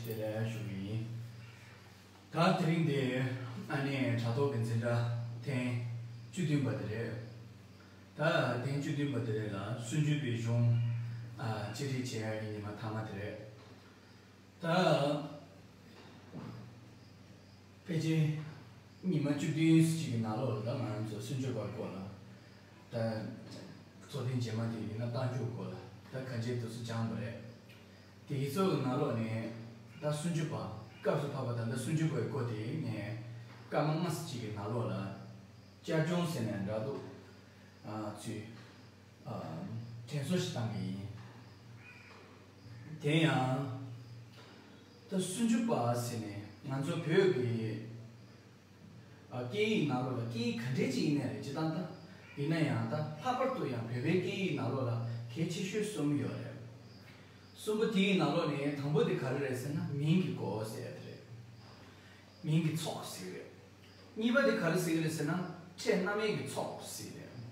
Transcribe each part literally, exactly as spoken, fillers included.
དེ་ལས་ཞུ་གི་ཡིན། ད་དེ་རིང་འདི་ཨ་ནི་དྲ་ཐོག་གི་འཛིན་གྲྭ་ཐེངས་བཅུ་བདུན་པ་དེ་རེད། ད་ཐེངས་བཅུ་བདུན་པ་དེ་རེད་ལ། སུམ་ཅུ་པའི་གཞུང་ཨ་ཅི་རིགས་བྱེད་ཡག་གི་ཉི་མ་མཐའ་མ་དེ་རེད། ད་ཕལ་ཆེར་ཉི་མ་བཅུ་བདུན་ཅིག་གི་ནང་ལོགས་ལ་ད་ང་རང་ཚོ་སུམ་ཅུ་པ་སྐོར་ལ། ད་ཚོགས་ཐེངས་རྗེས་མ་དེ་ཡིན་ན་རྟགས་འཇུག་སྐོར་ལ་ད་ག་འདྲས་དུ་སུ་སྦྱངས་པ་རེད། དེ་ཡི་ཚོགས་ཀྱི་ནང་ལོགས་ནས་ད་སུམ་ཅུ་པ་སྐབས་སུ་བབས་པ་ད་ལྟ་སུམ་ཅུ་པའི་སྐོར་དེ་ངས་སྐར་མ་ལྔ་ཙམ་ཅིག་གི་ནང་ལོགས་ལ་བསྐྱར་སྦྱོང་ཟེར་ནས་འདྲ་འདུག་ཨ་ཚུལ་ཨ་དྲན་གསོ་ཞིག་བཏང་གི་ཡིན། དེ་ཡང་ད་སུམ་ཅུ་པ་ཟེར་ནས་ང་ཚོ་བོད་ཀྱི་ཨ་སྐད་ཡིག་ནང་ལོགས་ལ་སྐད་ཡིག་ག་འདྲས་ཅིག་ཡིན་ནའི་རེད། སྤྱིར་བཏང་ད་ཡིན་ན་ཡང་ད་ལྷག་པར་དུ་ཡང་བོད་པའི་སྐད་ཡིག་ནང་ལོགས་ལ་གལ་ཆེ་ཤོས་གསུམ་ཡོད་རེད། གསུམ་པོ་དེའི་ནང་ལོགས་ནས་དང་པོ་དེ་ག་རེ་རེད་ཟེར་ན་མིང་གི་སྐོར་ཟེར་ཡ་དེ་རེད། མིང་གི་ཚོགས་ཟེར་གི་རེད། གཉིས་པ་དེ་ག་རེ་ཟེར་གི་རེད་ཟེར་ན་ཕྲད་རྣམ་དབྱེ་གི་ཚོགས་ཟེར་གི་རེད།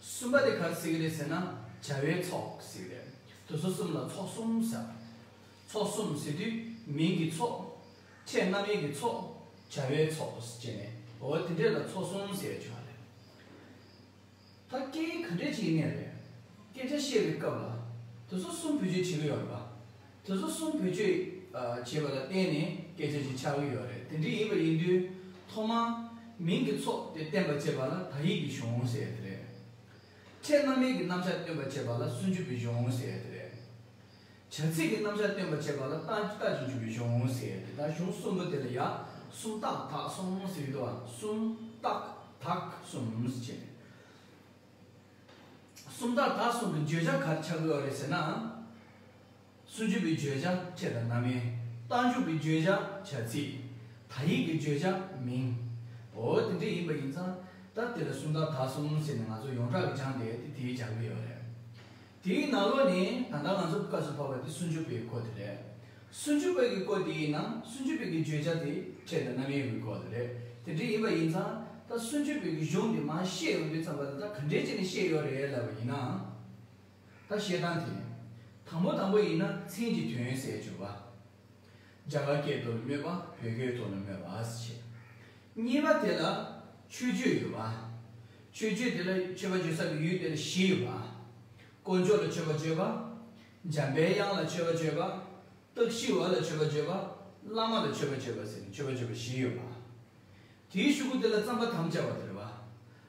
གསུམ་པ་དེ་ག་རེ་ཟེར་གི་རེད་ཟེར་ན་བྱ་བའི་ཚོགས་ཟེར་གི་རེད། དེ་ཚོ་གསུམ་ལ་ཚོགས་གསུམ་ཟེར། ཚོགས་གསུམ་ཟེར་དུས་མིང་གི་ཚོགས། ཕྲད་རྣམ་དབྱེ་གི་ཚོགས། བྱ་བའི་ཚོགས་ཟེར་བྱས་ནས་འོ་དེ་འདྲས་ལ་ཚོགས་གསུམ་ཟེར་བྱུང་བ་རེད། ད་སྐད་ཡིག་ག་འདྲས་ཅིག་ཡིན་ནའི་རེད། སྐད་ཆ་བཤད་པའི་སྐབས་ལ་དེ་ཚོ་གསུམ་བེད་སྤྱོད་བྱེད་ཀྱི་ཡོད་རེད་པ། དེ་ཚོ་གསུམ་བེད་སྤྱོད་ཨ་བྱེད་པ་ལ་བརྟེན་ནས་སྐད་ཆ་ཅིག་ཆགས་ཀྱི་ཡོད་རེད། དེ་འདྲ་ཡིན་པ་ཡིན་དུས་ཐོག་མར་མིང་གི་ཚོགས་དེ་བསྟན་པ་བྱེད་པ་ལ་དག་ཡིག་གི་གཞུང་ཟེར་ཡ་དེ་རེད། ཕྲད་རྣམ་དབྱེ་གི་རྣམ་གཞག་སྟོན་པ་བྱེད་པ་ལ་སུམ་ཅུ་པའི་གཞུང་ཟེར་ཡ་དེ་རེད། བྱ་ཚིག་གི་རྣམ་གཞག་སྟོན་པ་བྱེད་པ་ལ་རྟགས་རྟགས་ཀྱི་འཇུག་པའི་གཞུང་ཟེར་ཡ་དེ། ད་གཞུང་གསུམ་པོ་དེ་ལ་ཡ་སུམ་རྟགས་དག་གསུམ་ཟེར་གྱི་འདུག་བ། སུམ་རྟགས་དག་གསུམ་ཟེར་བྱས་ནས། སུམ་རྟགས་དག་གསུམ་གྱི་བརྗོད་བྱ་ག་རེ་ཆགས་ཀྱི་ཡོད་རེད་ཟེར་ན། སུམ་ཅུ་པའི་བརྗོད་བྱ་ཕྲད་དང་རྣམ་དབྱེ། རྟགས་འཇུག་པའི་བརྗོད་བྱ་བྱ་ཚིག་དག་ཡིག་གི་བརྗོད་བྱ་མིང་། འོ་དེ་འདྲ་ཡིན་པ་ཡིན་ཙང་ད་དེ་ལ་སུམ་རྟགས་དག་གསུམ་ཟེར་ནས་ང་ཚོ་ཡོངས་གྲགས་ཀྱི་སྦྱངས་བསྡད་དེ་དེའི་སྦྱང་གི་ཡོད་རེད། དེའི་ནང་ལོགས་ནས་ད་ལྟ་ང་ཚོ་སྐབས་སུ་བབས་པ་དེ་སུམ་ཅུ་པའི་སྐོར་དེ་རེད། སུམ་ཅུ་པའི་གི་སྐོར་དེ་ཡིན་ན་སུམ་ཅུ་པའི་གི་བརྗོད་བྱ་དེ་ཕྲད་དང་རྣམ་དབྱེ་གི་སྐོར་དེ་རེད། དེ་འདྲ་ཡིན་པ་ཡིན་ཙང་ད་སུམ་ཅུ་པའི་གི་གཞུང་དེ་མར་བཤད་ཡོང་དུས་ཙམ་པ་ལ་ད་ག་འདྲས་བྱས་ནས་བཤད་ཡོད་རེད་ལབ་པ་ཡིན་ན། ད་བཤད་སྟངས་དེ། དང་པོ་དང་པོ་ཡིན་ན་མཚན་གྱི་དོན་ཟེར་བརྗོད་པ། རྒྱ་གར་སྐད་ཐོག་ནས་སྨོས་པ། བོད་སྐད་ཐོག་ནས་སྨོས་པ་ཟེར། གཉིས་པ་དེ་ལ་མཆོད་བརྗོད་ཡོད་པ། མཆོད་བརྗོད་དེ་ལ་མཆོད་པ་བརྗོད་ས་གི་ཡུལ་དེ་ལ་གཞི་ཡོད་པ། དཀོན་མཆོག་ལ་མཆོད་པ་བརྗོད་པ། འཇམ་པའི་དབྱངས་ལ་མཆོད་པ་བརྗོད་པ། རྟག་ཞི་བ་ལ་མཆོད་པ་བརྗོད་པ། བླ་མ་ལ་མཆོད་པ་བརྗོད་པ་ཟེར་ནས་མཆོད་པ་བརྗོད་པ་བཞི་ཡོད་པ། དེའི་གཞུག་གུ་དེ་ལ་རྩོམ་པ་དམ་བཅའ་བ་དེ་རེད་བ།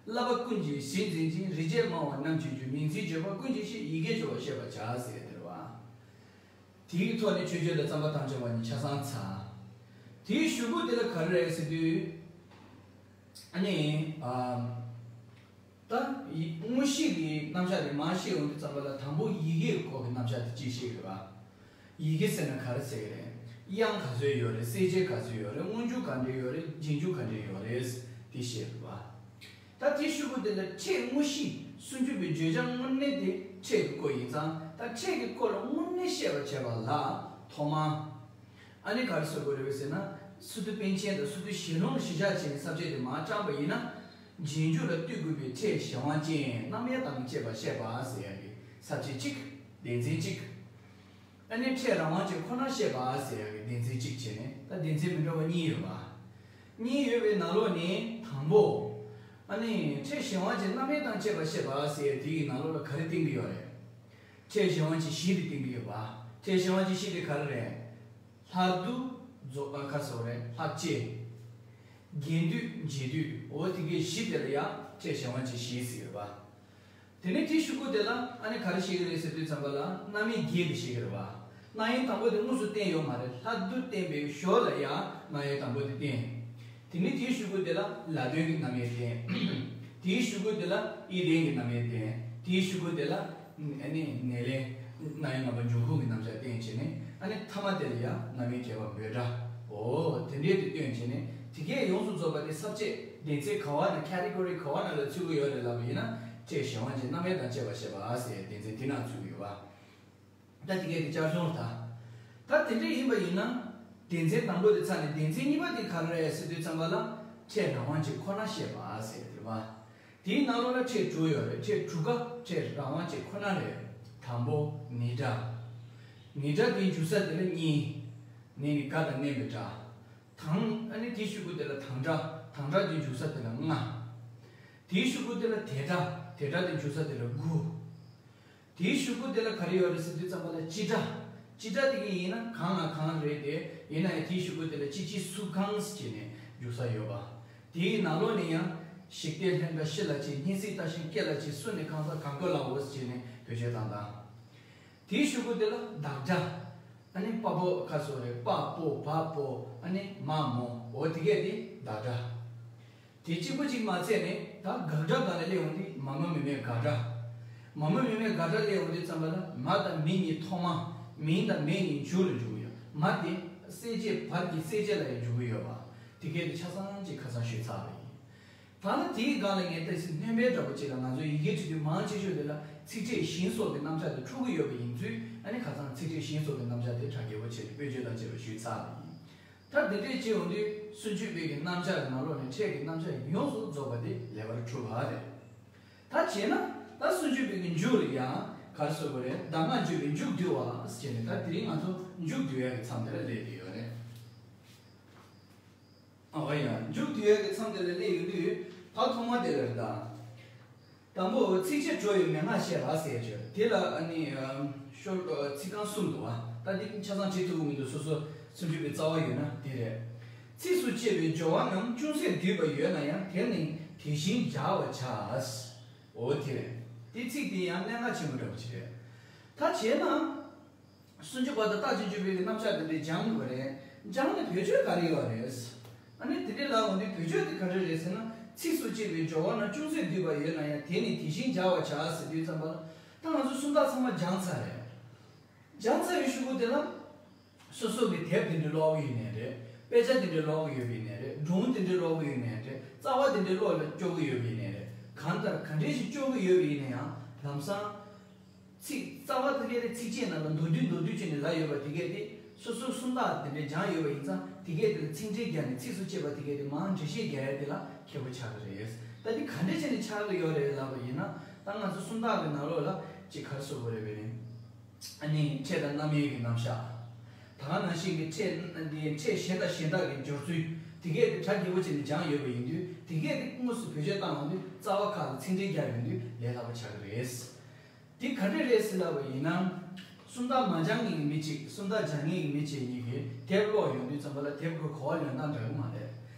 བསླབ་པ་ཀུན་གྱི་གཞི་འཛིན་ཅིང་། རིག་བྱེད་སྨྲ་བ་རྣམས་ཀྱི་རྒྱུ། མིང་ཚིག་བརྗོད་པ་ཀུན་གྱི་གཞི། ཡི་གེ་སྦྱོར་བ་ཤེས་པར་བྱ་ཟེར་དེ་རེད་བ། དེའི་ཐོག་ནས་མཆོད་བརྗོད་དང་རྩོམ་པ་དམ་བཅའ་བ་གཉིས་ཆ་ཚང་ཚར། དེའི་གཞུག་གུ་དེ་ལ་ག་རེ་རེད་ཟེར་དུས། ཨ་ནི། ཨ། ད་ཡི་དངོས་གཞི་གི་རྣམ་གཞག་དེ་མར་བཤད་ཡོང་དུས་ཙམ་པ་ལ་དང་པོ་ཡི་གེའི་སྐོར་གྱི་རྣམ་གཞག་དེ་གཅིག་བཤད་ཀྱི་རེད་བ། ཡི་གེ་ཟེར་ན་ག་རེ་ཟེར་གྱི་རེད། དབྱངས་ག་ཚོད་ཡོད་རེད། གསལ་བྱེད་ག་ཚོད་ཡོད་རེད། སྔོན་འཇུག་ག་འདྲས་ཡོད་རེད། རྗེས་འཇུག་ག་འདྲས་ཡོད་རེད། དེ་བཤད་རེད་བ། ད་དེའི་གཞུག་གུ་དེ་ལ་ཕྲད་དངོས་གཞི་སུམ་ཅུ་པའི་བརྗོད་བྱ་དངོས་གནས་དེ་ཕྲད་ཀྱི་སྐོར་ཡིན་ཙང་ད་ཕྲད་ཀྱི་སྐོར་ལ་དངོས་གནས་བཤད་པར་བྱེད་པ་ལ་ཐོག་མར། ཨ་ནི་ག་རེ་ཟེར་དགོས་རེད་ཟེར་ན། སི་ཏུ་པཎ་ཆེན་དང་སི་ཏུ་ཞལ་ལུང་ལ་གཞི་བཞག་བྱས་ནས་ས་བཅད་དེ་མར་བགྲངས་པ་ཡིན་ན། རྗེས་འཇུག་ལ་ལྟོས་དགོས་པའི་ཕྲད་གཞན་དབང་ཅན་རྣམ་དབྱེ་དང་བཅས་པ་བཤད་པ་ཟེར་ཡ་གི་ས་བཅད་གཅིག་སྡེ་ཚན་གཅིག་ཨ་ནི་ཕྲད་རང་དབང་ཅན་ཁོ་ན་བཤད་པ་ཟེར་ཡ་གི་སྡེ་ཚན་གཅིག་བྱས་ནས་ད་སྡེ་ཚན་མི་འདྲ་བ་གཉིས་ཡོད་པ། གཉིས་ཡོད་པའི་ནང་ལོགས་ནས་དང་པོ། ཨ་ནི་ཕྲད་གཞན་དབང་ཅན་རྣམ་དབྱེ་དང་བཅས་པ་བཤད་པ་ཟེར་ཡ་དེ་ཡི་ནང་ལོགས་ལ་ག་རེ་བསྟན་གྱི་ཡོད་རེད། ཕྲད་གཞན་དབང་ཅན་བཞི་དེ་བསྟན་གྱི་ཡོད་པ། ཕྲད་གཞན་དབང་ཅན་བཞི་དེ་ག་རེ་རེད། ལྷག་བསྡུ། རྫོགས་པ་ག་ཟེར་བ་རེད། ལྷག་བཅས། རྒྱས་བསྡུས་འབྱེད་སྡུད། འོ་དེ་གའི་བཞི་དེ་ལ་ཡང་ཕྲད་གཞན་དབང་ཅན་བཞི་ཟེར་ཡོད་པ། དེ་ནས་དེའི་གཞུག་གུ་དེ་ལ་ཨ་ནི་ག་རེ་བཤད་ཀྱི་རེད་ཟེར་དུས་ཙམ་པ་ལ་རྣམ་དབྱེ་བརྒྱད་དེ་བཤད་ཀྱི་རེད་བ། རྣམ་དབྱེ་དང་པོ་དེ་དངོས་སུ་བསྟན་ཡོད་མ་རེད། ལྷག་བསྡུ་བསྟན་པའི་ཞོར་ལ་ཡང་རྣམ་དབྱེ་དང་པོ་དེ་བསྟན། དེ་ནས་དེའི་གཞུག་གུ་དེ་ལ་ལ་དོན་གྱི་རྣམ་དབྱེ་བསྟན། དེའི་གཞུག་གུ་དེ་ལ་ཡིད་བརྟན་གྱི་རྣམ་དབྱེ་བསྟན། དེའི་གཞུག་གུ་དེ་ལ་ཨ་ནི་ནས་ལས་རྣམ་དབྱེ་ལྔ་པ་འབྱུང་ཁུངས་ཀྱི་རྣམ་གཞག་བསྟན་བྱས་ནས་ཨ་ནི་ཐ་མ་དེ་ལ་ཡང་རྣམ་དབྱེ་བརྒྱད་པ་འབོད་སྒྲ། འོ་དེ་འདྲའི་དེ་བསྟན་བྱས་ནས་དེ་གས་ཡོངས་སུ་རྫོགས་པ་དེ་ས་བཅད་སྡེ་ཚན་ག་བ་ན་ཁེ་ཊི་གོ་རི་ག་བ་ན་ལ་ཚུད་ཀྱི་ཡོད་རེད་ལབ་པ་ཡིན་ན་ཕྲད་གཞན་དབང་ཅན་རྣམ་དབྱེ་དང་བཅས་པ་བཤད་པ་ཟེར་སྡེ་ཚན་དེ་ནང་ཚུད་ཀྱི་ཡོད་པ། ད་དེ་གས་དེ་བསྐྱར་སྦྱོང་ལ་ད། ད་དེ་འདྲ་ཡིན་པ་ཡིན་ན། སྡེ་ཚན་དང་པོ་དེ་ཚར་ནས་སྡེ་ཚན་གཉིས་པ་དེ་ག་རེ་རེད་ཟེར་དུས་ཙམ་པ་ལ་ཕྲད་རང་དབང་ཅན་ཁོ་ན་བཤད་པ་ཟེར་དེ་བ། དེའི་ནང་ལོགས་ལ་ཕྲད་དྲུག་ཡོད་རེད། ཕྲད་དྲུག་ཀ་ཕྲད་རང་དབང་ཅན་ཁོ་ན་རེད། དང་པོ་ནི་སྒྲ། ནི་སྒྲ་དེའི་འཇུག་ས་དེ་ལ་གཉིས། ནས་ནི་ག་དང་མནན་པའི་སྒྲ། དང་། ཨ་ནི་དེའི་གཞུག་གུ་དེ་ལ་དང་སྒྲ། དང་སྒྲ་དེ་འཇུག་ས་དེ་ལ་ལྔ། དེའི་གཞུག་གུ་དེ་ལ་དེ་སྒྲ། དེ་སྒྲ་དེ་འཇུག་ས་དེ་ལ་དགུ། དེའི་གཞུག་གུ་དེ་ལ་ག་རེ་ཡོད་རེད་ཟེར་དུས་ཙམ་པ་ལ་སྤྱི་སྒྲ། སྤྱི་སྒྲ་དེ་གི་ཡིན་ན་གང་ལ་གང་རེད་དེ། ཡིན་ན་ཡང་དེའི་གཞུག་གུ་དེ་ལ་ཅི་ཅི་སུ་གང་ཟེར་བྱས་ནས་འཇུག་ས་ཡོད་པ། དེའི་ནང་ལོགས་ནས་ཡང་། ཞིག་སྟེ་ལྷན་དགའ་ཤི་ལ་ཅི། སྙིང་སྲིད་ལྟ་ཞིང་སྐྱེ་ལ་ཅི། སུ་ནི་གང་ཟག་གང་དགོས་ལའོ་ཟེར་བྱས་ནས་བེད་སྤྱོད་བཏང་དང་། དེའི་གཞུག་གུ་དེ་ལ་བདག་སྒྲ། ཨ་ནི་པ་པོ་ཁ་སོ་རེད། པ་པོ་བ་པོ། ཨ་ནི་མ་མོ། འོ་དེ་གས་དེ་བདག་སྒྲ། དེ་གཅིག་པོ་གཅིག་མ་ཚད་ནས་ད་དགག་སྒྲ་སྒང་ལ་སླེབས་ཡོང་དུས་མ་མ་མི་མེད་དགག་སྒྲ། མ་མ་མི་མེད་དགག་སྒྲ་སླེབས་ཡོང་དུས་ཙམ་པ་ལ་མ་དང་མི་གཉིས་ཐོག་མ། མིང་དང་མེ་གཉིས་མཇུག་ལ་འཇུག་གི་ཡོད། མ་དེ་གསལ་བྱེད་བར་གྱི་གསལ་བྱེད་ལ་ཡང་འཇུག་གི་ཡོད་པ། དེ་གས་དེ་ཆ་ཚང་གཅིག་ཁ་སང་ཞུས་ཚར་བ་ཡིན། ད་ནི་དེའི་སྒང་ལ་ངས་ཏོག་ཙམ་སྣོན་པ་འདྲ་པོ་ཅིག་ལ་ང་ཚོའི་ཡི་གེ་འབྲི་དུས་མང་ཆེ་ཤོས་དེ་ལ་ཚིག་ཕྲད་ཞིང་སོགས་ཀྱི་རྣམ་གཞག་དེ་འཁྲུག་གི་ཡོད་པ་ཡིན་ཚུལ། ཨ་ནི་ཁ་སང་ཚིག་ཕྲད་ཞིང་སོགས་ཀྱི་རྣམ་གཞག་དེ་གྲ་རྒྱས་པོ་བྱས་ནས་དཔེ་བརྗོད་དང་བཅས་པ་ཞུས་ཚར་བ་ཡིན། ད་འདི་འདྲས་བྱས་ཡོང་དུས་སུམ་ཅུ་པའི་གི་རྣམ་གཞག་གི་ནང་ལོགས་ནས་ཕྲད་ཀྱི་རྣམ་གཞག་ཡོངས་སུ་རྫོགས་པ་དེ་ལེགས་པར་གྲུབ་པ་རེད། ད་བྱས་ན་ད་སུམ་ཅུ་པའི་གི་མཇུག་ལ་ཡང་ག་རེ་ཟེར་དགོས་རེད། གདམས་ངག་བརྗོད་པའི་མཇུག་བསྡུ་བ་ཟེར་ནས། ད་དེ་རིང་ང་ཚོ་མཇུག་བསྡུ་ཡག་གི་མཚམས་དེ་ལ་སླེབས་བསྡད་ཡོད་རེད། ཨོ་ཡ། མཇུག་བསྡུ་ཡག་གི་མཚམས་དེ་ལ་སླེབས་ཡོང་དུས་ད་ཐོག་མ་དེ་ལ་རེད་ད། དང་པོ་ཚིགས་བཅད་འགྲོ་བའི་མན་ངག་བཤད་པ་ཟེར་ཡ་ཅིག་ཡོད། དེ་ལ་ཨ་ནི་ཨམ། ཤོ་ཨ། ཚིག་རྐང་གསུམ་འདུག་བ། ད་འདི་ཆ་ཚང་བྲིས་ཐུབ་ཀྱི་མི་འདུག་སོ་སོ་སུམ་ཅུ་པའི་རྩ་བ་ཡོད་ན་དེ་རེད། ཚིགས་སུ་བཅད་པའི་སྦྱོར་བ་རྣམས་ཅུང་ཟད་བསྡུས་པ་ཡོད་ན་ཡང་དེ་ནི་དེ་བཞིན་སྦྱར་བར་བྱ། འོ་དེ་རེད། དེ་ཚིག་དེ་ཡང་གནད་འགག་ཆེན་པོ་འདྲ་པོ་ཅིག་རེད། ད་བྱས་ན། སུམ་ཅུ་པ་དང་རྟགས་ཅན་འཇུག་པའི་རྣམ་གཞག་དེ་འདྲའི་སྦྱང་དགོས་རེད། སྦྱངས་ནས་བེད་སྤྱོད་ག་རེ་ཡོད་རེད། ཨ་ནི་དེ་འདྲའི་ལབ་འོང་དུས་བེད་སྤྱོད་དེ་ག་འདྲ་རེད་ཟེར་ན། ཚིགས་སུ་བཅད་པའི་སྦྱོར་བ་རྣམས་ཅུང་ཟད་བསྡུས་པ་ཡོད་ན་ཡང་དེ་ནི་དེ་བཞིན་སྦྱར་བར་བྱ་ཟེར་དུས་ཙམ་པ་ལ། ད་ང་ཚོ་སུམ་རྟགས་ཚང་མ་སྦྱངས་ཚར་རེད། སྦྱངས་ཚར་བའི་གཞུག་གུ་དེ་ལ། སོ་སོ་གི་དེབ་དེ་འདྲ་ཀློག་གི་ཡོད་ནའི་རེད། དཔེ་ཆ་དེ་འདྲ་ཀློག་གི་ཡོད་པ་ཡིན་ནའི་རེད། སྒྲུང་དེ་འདྲ་ཀློག་གི་ཡོད་ནའི་རེད། རྩ་བ་དེ་འདྲ་བློ་ལ་སྐྱོར་གི་ཡོད་པ་ཡིན་ནའི་རེད། གང་ལྟར་ག་འདྲ་ཞིག་སྐྱོར་གི་ཡོད་པ་ཡིན་ན་ཡང་ལམ་སང་། ཚིག་རྩ་བ་དེ་གས་དེ་ཚིགས་བཅད་ནང་ལ་མདོར་བསྡུས་མདོར་བསྡུས་བྱས་ནས་ལབ་ཡོད་པ་དེ་གས་དེ་སོ་སོའི་སུམ་རྟགས་དེ་འདྲས་སྦྱངས་ཡོད་པ་ཡིན་ཙང་དེ་གས་དེ་ལ་ཚིག་འགྲེལ་རྒྱག་ནས་ཚིགས་སུ་བཅད་པ་དེ་གས་དེ་མར་འགྲེལ་བཤད་རྒྱག་ཡ་དེ་ལ་མཁས་པོ་ཆགས་ཀྱི་རེད། ད་དེ་ག་འདྲས་བྱས་ནས་ཆགས་ཀྱི་ཡོད་རེད་ལབ་པ་ཡིན་ན། ད་ང་ཚོ་སུམ་རྟགས་ཀྱི་ནང་ལོགས་ལ་ཅིག་ག་རེ་ཟེར་དགོས་རེད་པས་ནི། ཨ་ནི་ཕྲད་དང་རྣམ་དབྱེ་གི་རྣམ་གཞག་ད་ག་ནང་བཞིན་གྱི་ཕྲད་འདི་ཕྲད་གཞན་དང་གཞན་དག་གི་སྦྱོར་ཚུལ་དེ་གས་དེ་གྲ་རྒྱས་པོ་བྱས་ནས་སྦྱངས་ཡོད་པ་ཡིན་དུས་དེ་གས་དེ་དངོས་སུ་བེད་སྤྱོད་བཏང་ཡོང་དུས་རྩ་བ་ཁག་ལ་ཚིག་འགྲེལ་རྒྱག་ཡོང་དུས་ལས་སླ་པོ་ཆགས་ཀྱི་རེད། འདི་ག་འདྲས་རེད་ཟེར་ལབ་པ་ཡིན་ན། སུམ་རྟགས་མ་སྦྱང་མཁན་གྱི་མི་གཅིག་སུམ་རྟགས་སྦྱང་མཁན་གྱི་མི་གཅིག་གཉིས་ཀྱིས་དེབ་ཀློག་ཡོང་དུས་ཙམ་པ་ལ་དེབ་ཀྱི་གོ་བ་ལེན་སྟངས་འདྲ་གི་མ་རེད།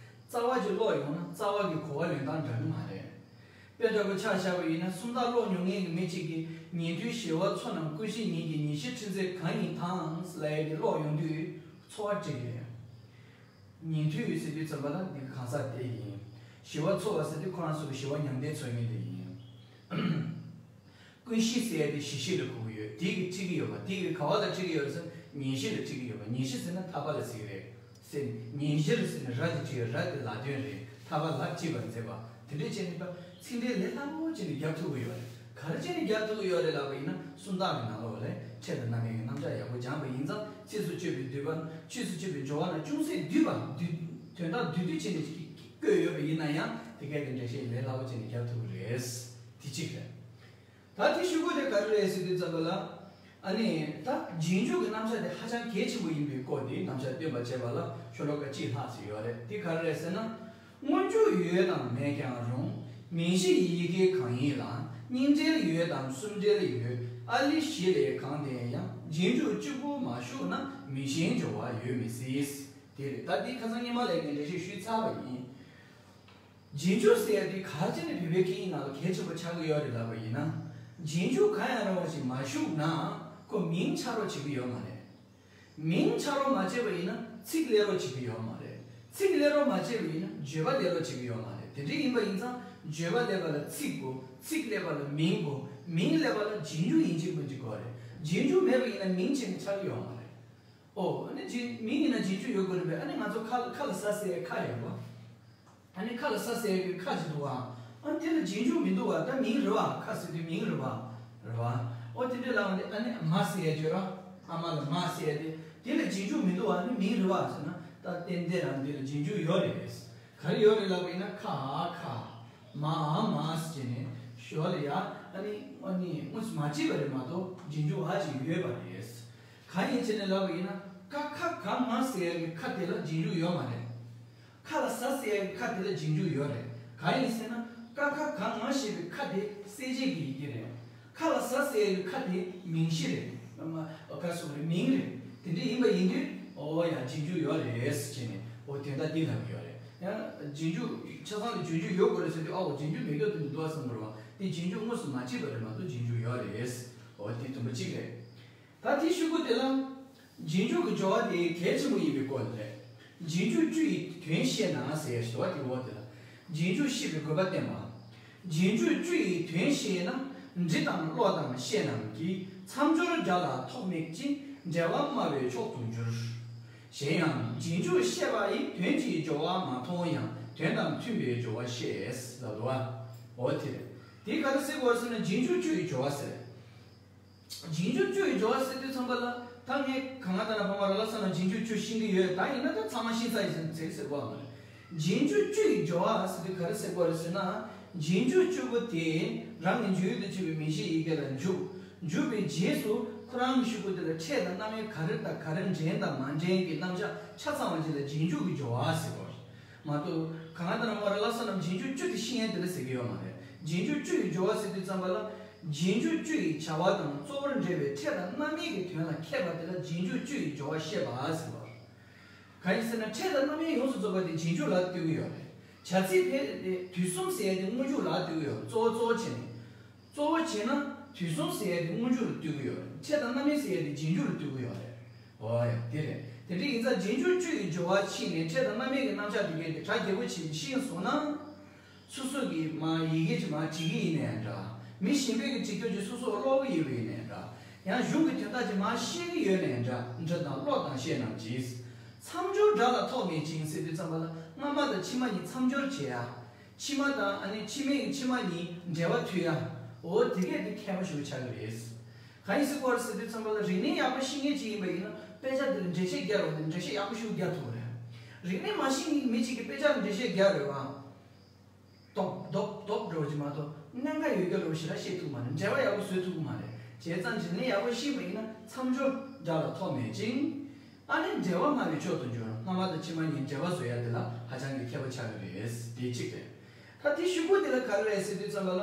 རྩ་བ་ཅིག་ཀློག་ཡོང་ན་རྩ་བ་གི་གོ་བ་ལེན་སྟངས་འདྲ་གི་མ་རེད། དཔེ་འདྲ་པོ་ཆ་བཞག་པ་ཡིན་ན་སུམ་རྟགས་ཀློག་མྱོང་མཁན་གྱི་མི་གཅིག་གིས་ཉན་ཐོས་ཞི་བ་འཚོ་རྣམས་ཀུན་ཤེས་ཉིད་ཀྱིས་ཉེར་ཞིར་ཁྲིད་མཛད་གང་ཡིན་དང་ལབ་ཡས་དེ་ཀློག་ཡོང་དུས་ཚོར་བ་སྤྲད་ཀྱི་རེད། ཉན་ཐོས་ཟེར་དུས་ཙམ་པ་ལ་འདི་གང་ཟག་དེ་ཡིན། ཞི་བ་འཚོ་བ་ཟེར་དུས་ཁོ་རང་ཚོ་གི་ཞི་བ་མྱང་འདས་འཚོ་མཁན་དེ་ཡིན། ཀུན་ཤེས་ཟེར་ཡ་དེ་གཞི་ཤེས་ལ་གོ་གི་ཡོད། དེ་གི་ཁྲིད་ཀྱི་ཡོད་པ། དེ་གི་ག་བ་ལ་ཁྲིད་ཀྱི་ཡོད་ཟེར་ན་ཉན་ཤེས་ལ་ཁྲིད་ཀྱི་ཡོད་པ། ཉན་ཤེས་ཟེར་ན་ཐར་པ་ལ་ཟེར་གི་རེད། ཟེར་ནས་ཉན་ཤེས་ཟེར་ནས་ར་དེ་ཁྲིད་ཡོད། ར་དེ་ལ་དོན་རེད། ཐར་པ་ལ་ཁྲིད་པར་མཛད་པ། དེ་འདྲས་བྱས་ནས་ད་ཚིག་འགྲེལ་ལས་སླ་པོ་བྱས་ནས་རྒྱབ་ཐུབ་ཀྱི་ཡོད་རེད། ག་རེ་བྱས་ནས་རྒྱབ་ཐུབ་ཀྱི་ཡོད་རེད་ལབ་པ་ཡིན་ན་སུམ་རྟགས་ཀྱི་ནང་ལོགས་ལ་ཕྲད་དང་རྣམ་དབྱེ་གི་རྣམ་གཞག་ཡག་པོ་སྦྱངས་པ་ཡིན་ཙང་ཚིགས་སུ་བཅད་པའི་བསྡུས་པ་ཚིགས་སུ་བཅད་པའི་སྦྱོར་བ་ན་ཅུང་ཟད་བསྡུས་པ་བསྡུས་དོན་དག་བསྡུས་བསྡུས་བྱས་ནས་བཀོད་ཡོད་པ་ཡིན་ན་ཡང་དེ་གས་དེ་འགྲེལ་བཤད་ལས་སླ་པོ་བྱས་ནས་རྒྱབ་ཐུབ་ཀྱི་རེད། དེ་གཅིག་རེད། ད་དེ་གཞུག་གུ་དེ་ག་རེ་རེད་ཟེར་དུས་ཙམ་པ་ལ། ཨ་ནི་ད་རྗེས་འཇུག་གི་རྣམ་གཞག་དེ་ཧ་ཅང་གལ་ཆེན་པོ་ཡིན་པའི་སྐོར་དེ་རྣམ་གཞག་སྟོན་པར་བྱེད་པ་ལ་ཤོ་ལོ་ཀ་གཅིག་ལྷག་ཙམ་ཡོད་རེད། དེ་ག་རེ་རེད་ཟེར་ན། སྔོན་འཇུག་ཡོད་དམ་མེད་ཀྱང་རུང་། མིང་གཞི་ཡི་གེ་གང་ཡིན་ལ། གཉིས་འབྲེལ་ཡོད་དམ་གསུམ་འབྲེལ་ཡོད། ཨ་ལི་བཞི་ལས་གང་ལྡན་ཡང་། རྗེས་འཇུག་གཅིག་པུ་མ་ཞུགས་ན། མིང་གཞན་སྦྱོར་བ་ཡོད་མི་སྲིད། དེ་རེད། ད་འདི་ཁ་སང་སྔོན་མ་ལས་ངས་འགྲེལ་བཤད་ཞུས་ཚར་བ་ཡིན། རྗེས་འཇུག་ཟེར་ཡ་དེ་ག་རེ་བྱས་ནས་བོད་པའི་སྐད་ཡིག་ནང་ལ་གལ་ཆེན་པོ་ཆགས་ཀྱི་ཡོད་རེད་ལབ་པ་ཡིན་ན། རྗེས་འཇུག་གང་ཡང་རུང་བ་ཞིག་མ་ཞུགས་ན་ཁོ་མིང་ཆགས་རོགས་བྱེད་ཀྱི་ཡོད་མ་རེད། མིང་ཆགས་རོགས་མ་བྱས་པ་ཡིན་ན་ཚིག་སླེབས་རོགས་བྱེད་ཀྱི་ཡོད་མ་རེད། ཚིག་སླེབས་རོགས་མ་བྱས་པ་ཡིན་ན་བརྗོད་པ་སླེབས་རོགས་བྱེད་ཀྱི་ཡོད་མ་རེད། དེ་འདྲ་ཡིན་པ་ཡིན་ཙང་བརྗོད་པ་སླེབས་པ་ལ་ཚིག་དགོས། ཚིག་སླེབས་པ་ལ་མིང་དགོས། མིང་སླེབས་པ་ལ་རྗེས་འཇུག་ཡིན་གཅིག་མིན་གཅིག་དགོས་རེད། རྗེས་འཇུག་མེད་པ་ཡིན་ན་མིང་བྱས་ནས་ཆགས་ཀྱི་ཡོད་མ་རེད། ཨོ། ཨ་ནི་རྗེས་མིང་ཡིན་ན་རྗེས་འཇུག་ཡོད་དགོས་རེད་པས། ཨ་ནི་ང་ཚོ་ཁ་ཁ་ལ་ཟ་ཟེར་ཁ་ཡོད་པ། ཨ་ནི་ཁ་ལ་ཟ་ཟེར་གི་ཁ་ཅིག་འདུག་བ། ཨ་ནི་དེ་ལ་རྗེས་འཇུག་མི་འདུག་བ། ད་མིང་རེད་བ། ཁ་ཟེར་དུས་མིང་རེད་བ། རེད་བ། ཨོ་དེ་འདྲ་ལབ་པ་ནི་ཨ་ནི་མ་ཟེར་ཡ་བརྗོད་ར། ཨ་མ་ལ་མ་ཟེར་ཡ་དེ། དེ་ལ་རྗེས་འཇུག་མི་འདུག་བ། ཨ་ནི་མིང་རེད་བ་ཟེར་ན་ད་ཏན་ཏན་རང་དེ་ལ་རྗེས་འཇུག་ཡོད་རེད། ག་རེ་ཡོད་རེད་ལབ་པ་ཡིན་ན་ཁ་ཨ་ཁ། མ་ཨ་མ་ཟེར་ནས་ཞོར་ལ་ཡ་ཨ་ནི་ཨ་ནི་དངོས་སུ་མ་བྲིས་པ་རེད་མ་གཏོགས་རྗེས་འཇུག་ཨ་ཅིག་ཡོད་པ་རེད། གང་ཡིན་ཟེར་ནས་ལབ་པ་ཡིན་ན། ཀ་ཁ་ག་ང་ཟེར་ཡག་གི་ཁ་དེ་ལ་རྗེས་འཇུག་ཡོད་མ་རེད། ཁ་ལ་ཟ་ཟེར་ཡག་གི་ཁ་དེ་ལ་རྗེས་འཇུག་ཡོད་རེད། གང་ཡིན་ཟེར་ན། ཀ་ཁ་ག་ང་ཞེས་པའི་ཁ་དེ་གསལ་བྱེད་ཀྱི་ཡི་གེ་རེད། ཁ་ལ་ཟ་ཟེར་ཡག་གི་ཁ་དེ་མིང་གཞི་རེད། ཨ་མ། ཨ། ཁ་སོགས་རེད། མིང་རེད། དེ་འདྲ་ཡིན་པ་ཡིན་དུས། ཨོ་ཡ། རྗེས་འཇུག་ཡོད་རེད་ཟེར་ནས། ཨོ། དོན་དག་འདི་ལབ་ཀྱི་ཡོད་རེད། ཡང་རྗེས་འཇུག་ཆ་ཚང་ལ་རྗེས་འཇུག་ཡོད་དགོས་རེད་ཟེར་དུས། ཨ། འོ། རྗེས་འཇུག་མེད་སྐབས་དེ་འདུག་བསམ་དགོས་རེད་བ། དེ་རྗེས་འཇུག་དངོས་སུ་མ་བྱས་པ་རེད་མ་གཏོགས་རྗེས་འཇུག་ཡོད་རེད། ཨོ། དེ་དུམ་བུ་གཅིག་རེད། ད་དེའི་གཞུག་གུ་དེ་ལ། རྗེས་འཇུག་གི་སྦྱོར་བ་དེ་གལ་ཆེན་པོ་ཡིན་པའི་སྐོར་ལས། རྗེས་འཇུག་བཅུ་ཡི་དོན་ཤེས་ན་ཟེར་ཡ་ཞིག་འདུག་བ། དེའི་འོག་དེ་ལ། རྗེས་འཇུག་ཤེས་པའི་དགོས་པ་བསྟན་པ། རྗེས་འཇུག་བཅུ་ཡི་དོན་ཤེས་ན། འབྲི་དང་ཀློག་དང་བཤད་རྣམས་ཀྱིས། མཚམས་སྦྱོར་སྒྲ་ལ་ཐོགས་མེད་ཅིང་། འགྲེལ་བ་སྨྲ་བའི་མཆོག་ཏུ་འགྱུར། གཞན་ཡང་རྗེས་འཇུག་ཤེས་པ་ཡིས། དོན་གྱི་སྦྱོར་བ་མ་མཐོང་ཡང་། དོན་དང་མཐུན་པའི་སྦྱོར་བ་ཤེས་ལབ་འདུག་བ། འོ་དེ་རེད། དེ་ག་རེ་ཟེར་དགོས་ཟེར་ན། རྗེས་འཇུག་བཅུ་ཡི་སྦྱོར་བ་ཟེར། རྗེས་འཇུག་བཅུ་ཡི་སྦྱོར་བ་ཟེར་དུས་ཙམ་པ་ལ། ད་ངས་གང་ལྟར་ན་ཕ་མ་ར་ལ་ས་ན་རྗེས་འཇུག་བཅུ་ཤེས་ཀྱི་ཡོད། ད་ཡིན་ན་ད་ཚང་མ་ཤེས་ཚར་ཡིན་ཟེར་ཟེར་དགོས་མ་རེད། རྗེས་འཇུག་བཅུ་ཡི་སྦྱོར་བ་ཟེར་དུས་ག་རེ་ཟེར་དགོས་རེད་ཟེར་ན། རྗེས་འཇུག་བཅུ་པོ་དེ་རང་གི་འཇུག་ཡུལ་དུ་གྱུར་པའི་མིང་གཞིའི་ཡི་གེ་ལ་འཇུག་འཇུག་པའི་རྗེས་སུ་ཁོ་རང་གི་གཞུག་གུ་དེ་ལ་ཕྲད་དང་རྣམ་དབྱེ་ག་རེ་དང་ག་རེ་འདྲེན་དང་མ་འདྲེན་གྱི་རྣམ་གཞག་ཆ་ཚང་བ་ཅིག་ལ་རྗེས་འཇུག་གི་སྦྱོར་བ་ཟེར་དགོས་རེད་མ་གཏོགས། གང་ལྟར་ན་ཕ་མ་ར་ལ་ས་རྣམས་རྗེས་འཇུག་བཅུ་དེ་ཤེས་ཡན་དེ་ལ་ཟེར་གྱི་ཡོད་མ་རེད། རྗེས་འཇུག་བཅུ་ཡི་སྦྱོར་བ་ཟེར་དུས་ཙམ་པ་ལ། རྗེས་འཇུག་བཅུ་ཡི་བྱ་བ་དང་གཙོ་བོར་འབྲེལ་བའི་ཕྲད་དང་རྣམ་དབྱེ་གི་དོན་ལ་མཁས་པ་དེ་ལ་རྗེས་འཇུག་བཅུ་ཡི་སྦྱོར་བ་བཤད་པ་ཟེར་བ། གང་ཡིན་ཟེར་ན། ཕྲད་དང་རྣམ་དབྱེ་ཡོངས་སུ་རྫོགས་པ་དེ་རྗེས་འཇུག་ལ་ལྟོས་ཀྱི་ཡོད་རེད། བྱ་ཚིག་ཕལ་དེ་དུས་གསུམ་ཟེར་ཡ་དེ་སྔོན་འཇུག་ལ་ལྟོས་ཀྱི་ཡོད་རེད། གཙོ་བོ་གཙོ་བོ་བྱས་ནས། གཙོ་བོ་བྱས་ན་དུས་གསུམ་ཟེར་ཡ་དེ་སྔོན་འཇུག་ལ་ལྟོས་ཀྱི་ཡོད་རེད། ཕྲད་དང་རྣམ་དབྱེ་ཟེར་ཡ་དེ་རྗེས་འཇུག་ལ་ལྟོས་ཀྱི་ཡོད་རེད། འོ་ཡ། དེ་རེད། དེ་འདྲ་ཡིན་ཙང་རྗེས་འཇུག་བཅུ་ཡི་སྦྱོར་བ་ཕྱིན་ནས་ཕྲད་དང་རྣམ་དབྱེ་གི་རྣམ་གཞག་དེ་གའི་དེ་གྲ་རྒྱས་པོ་བྱས་ཤེས་སོང་ན། སོ་སོ་གིས་མར་ཡི་གེ་ཅིག་མར་བྲིས་ཀྱི་ཡིན་ནའི་འདྲ། མི་གཞན་པས་ཀྱི་བྲིས་སྐྱོར་གྱི་སོ་སོ་ཀློག་གི་ཡོད་པ་ཡིན་ནའི་འདྲ། ཡང་གཞུང་གི་དོན་དག་ཅིག་མར་ཤེས་ཀྱི་ཡོད་ནའི་འདྲ། འབྲི་དང་ཀློག་དང་བཤད་རྣམས་ཀྱིས། མཚམས་སྦྱོར་སྒྲ་ལ་ཐོགས་མེད་ཅིང་ཟེར་དུས་ཙམ་པ་ལ། སྔ་མ་དང་ཕྱི་མ་གཉིས་མཚམས་སྦྱོར་བྱེད་ཡ། ཕྱི་མ་དང་ཨ་ནི་ཕྱི་མའི་ཕྱི་མ་གཉིས་འབྲེལ་བ་མཐུད་ཡ། འོ་དེ་གས་དེ་མཁས་པ་ཞིག་ཆགས་ཀྱི་རེད། གང་ཡིན་ཟེར་དགོས་རེད་ཟེར་དུས་ཙམ་པ་ལ། རིག་གནས་ཡག་པོ་ཤེས་མཁན་ཅིག་ཡིན་པ་ཡིན་ན་དཔེ་ཆ་དེ་ལ་འགྲེལ་བཤད་རྒྱག་རོགས་ནས་འགྲེལ་བཤད་ཡག་པོ་ཞིག་རྒྱག་ཐུབ་རེད། རིག་གནས་མ་ཤེས་མཁན་མི་གཅིག་གིས་དཔེ་ཆ་ལ་འགྲེལ་བཤད་རྒྱག་རེད་བ། རྡོག་རྡོག་རྡོག་འགྲོ་གི་མ་གཏོགས་གནད་འགག་ཡོད་རྒྱུ་འདྲ་བོ་ཞེ་དྲག་ཤེས་ཐུབ་མ་རེད། འགྲེལ་བ་ཡག་པོ་བཟོ་ཐུབ་ཀྱི་མ་རེད། བྱས་ཙང་རིག་གནས་ཡག་པོ་ཤེས་པ་ཡིན་ན་མཚམས་སྦྱོར་སྒྲ་ལ་ཐོགས་མེད་ཅིང་། ཨ་ནི་འགྲེལ་བ་སྨྲ་བའི་མཆོག་ཏུ་འགྱུར། སྔ་མ་དང་ཕྱི་མ་གཉིས་འབྲེལ་བ་བཟོ་ཡ་དེ་ལ་ཧ་ཅང་གི་མཁས་པོ་ཆགས་ཀྱི་རེད། དེ་གཅིག་རེད། ད་དེའི་གཞུག་གུ་དེ་ལ་ག་རེ་རེད་ཟེར་དུས་ཙམ་པ་ལ།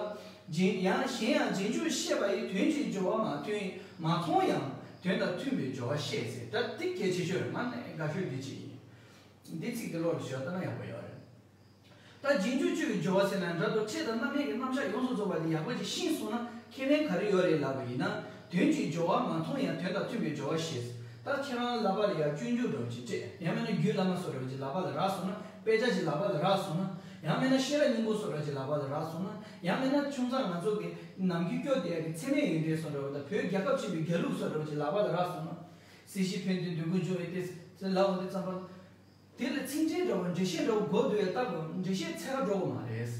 རྗེས་ཡང་གཞན་ཡང་རྗེས་འཇུག་ཤེས་པ་ཡིས། དོན་གྱི་སྦྱོར་བ་མ་མཐོང་མ་མཐོང་ཡང་། དོན་དང་མཐུན་པའི་སྦྱོར་བ་ཤེས་ཟེར། ད་འདི་གལ་ཆེ་ཤོས་རེད། ང་ནས་དགའ་ཤོས་འདི་གཅིག་ཡིན། འདི་ཚིག་འདི་བློ་ལ་ཞོག་ལྟ་ན་ཡག་པོ་ཡོད་རེད། ད་རྗེས་འཇུག་བཅུ་ཡི་སྦྱོར་བ་ཟེར་ན་འདྲ་འདུག་ཕྲད་དང་རྣམ་དབྱེ་གི་རྣམ་གཞག་ཡོངས་སུ་རྫོགས་པ་དེ་ཡག་པོ་ཅིག་ཤེས་སོང་ན་ཁེ་ཕན་ག་རེ་ཡོད་རེད་ལབ་པ་ཡིན་ན། དོན་གྱི་སྦྱོར་བ་མ་མཐོང་ཡང་། དོན་དང་མཐུན་པའི་སྦྱོར་བ་ཤེས། ད་ཁྱེད་རང་ལག་པ་ལ་ཡ་སྤྱོད་འཇུག་འདྲ་བོ་ཅིག་སྤྲད། ཡང་མིན་ན་རྒྱུད་བླ་མ་བཟོ་འདྲ་བོ་ཅིག་ལག་པ་ལ་རག་སོང་ན། དཔེ་ཆ་ཅིག་ལག་པ་ལ་རག་སོང་ན། ཡང་མིན་ན་ཤེས་རབ་སྙིང་པོ་བཟོ་འདྲ་ཅིག་ལག་པ་ལ་རག་སོང་ན། ཡང་མིན་ན་ཆུང་ཙག་ང་ཚོ་གི་ནམ་རྒྱུན་སྐྱོར་བསྡད་ཡ་གི་ཚད་མེད་ཡོན་ཏན་བཟོ་འདྲ་བོ་དང་། བོད་རྒྱལ་ཁབ་ཆེན་པོའི་རྒྱལ་གླུ་བཟོ་འདྲ་བོ་ཅིག་ལག་པ་ལ་རག་སོང་ན། སྲིད་ཞིའི་ཕན་བདེའི་འདོད་དགུ་འབྱུང་བའི་ཏེ་ཟེར་ལབ་འོང་དུས་ཙམ་པ། དེ་ལ་ཚིག་འགྲེལ་འདྲ་བོ་འགྲེལ་བཤད་འདྲ་བོ་དགོས་འདུག་ཡ་ལྟ་དགོས། འགྲེལ་བཤད་འཚོལ་ག་འགྲོ་དགོས་མ་རེད།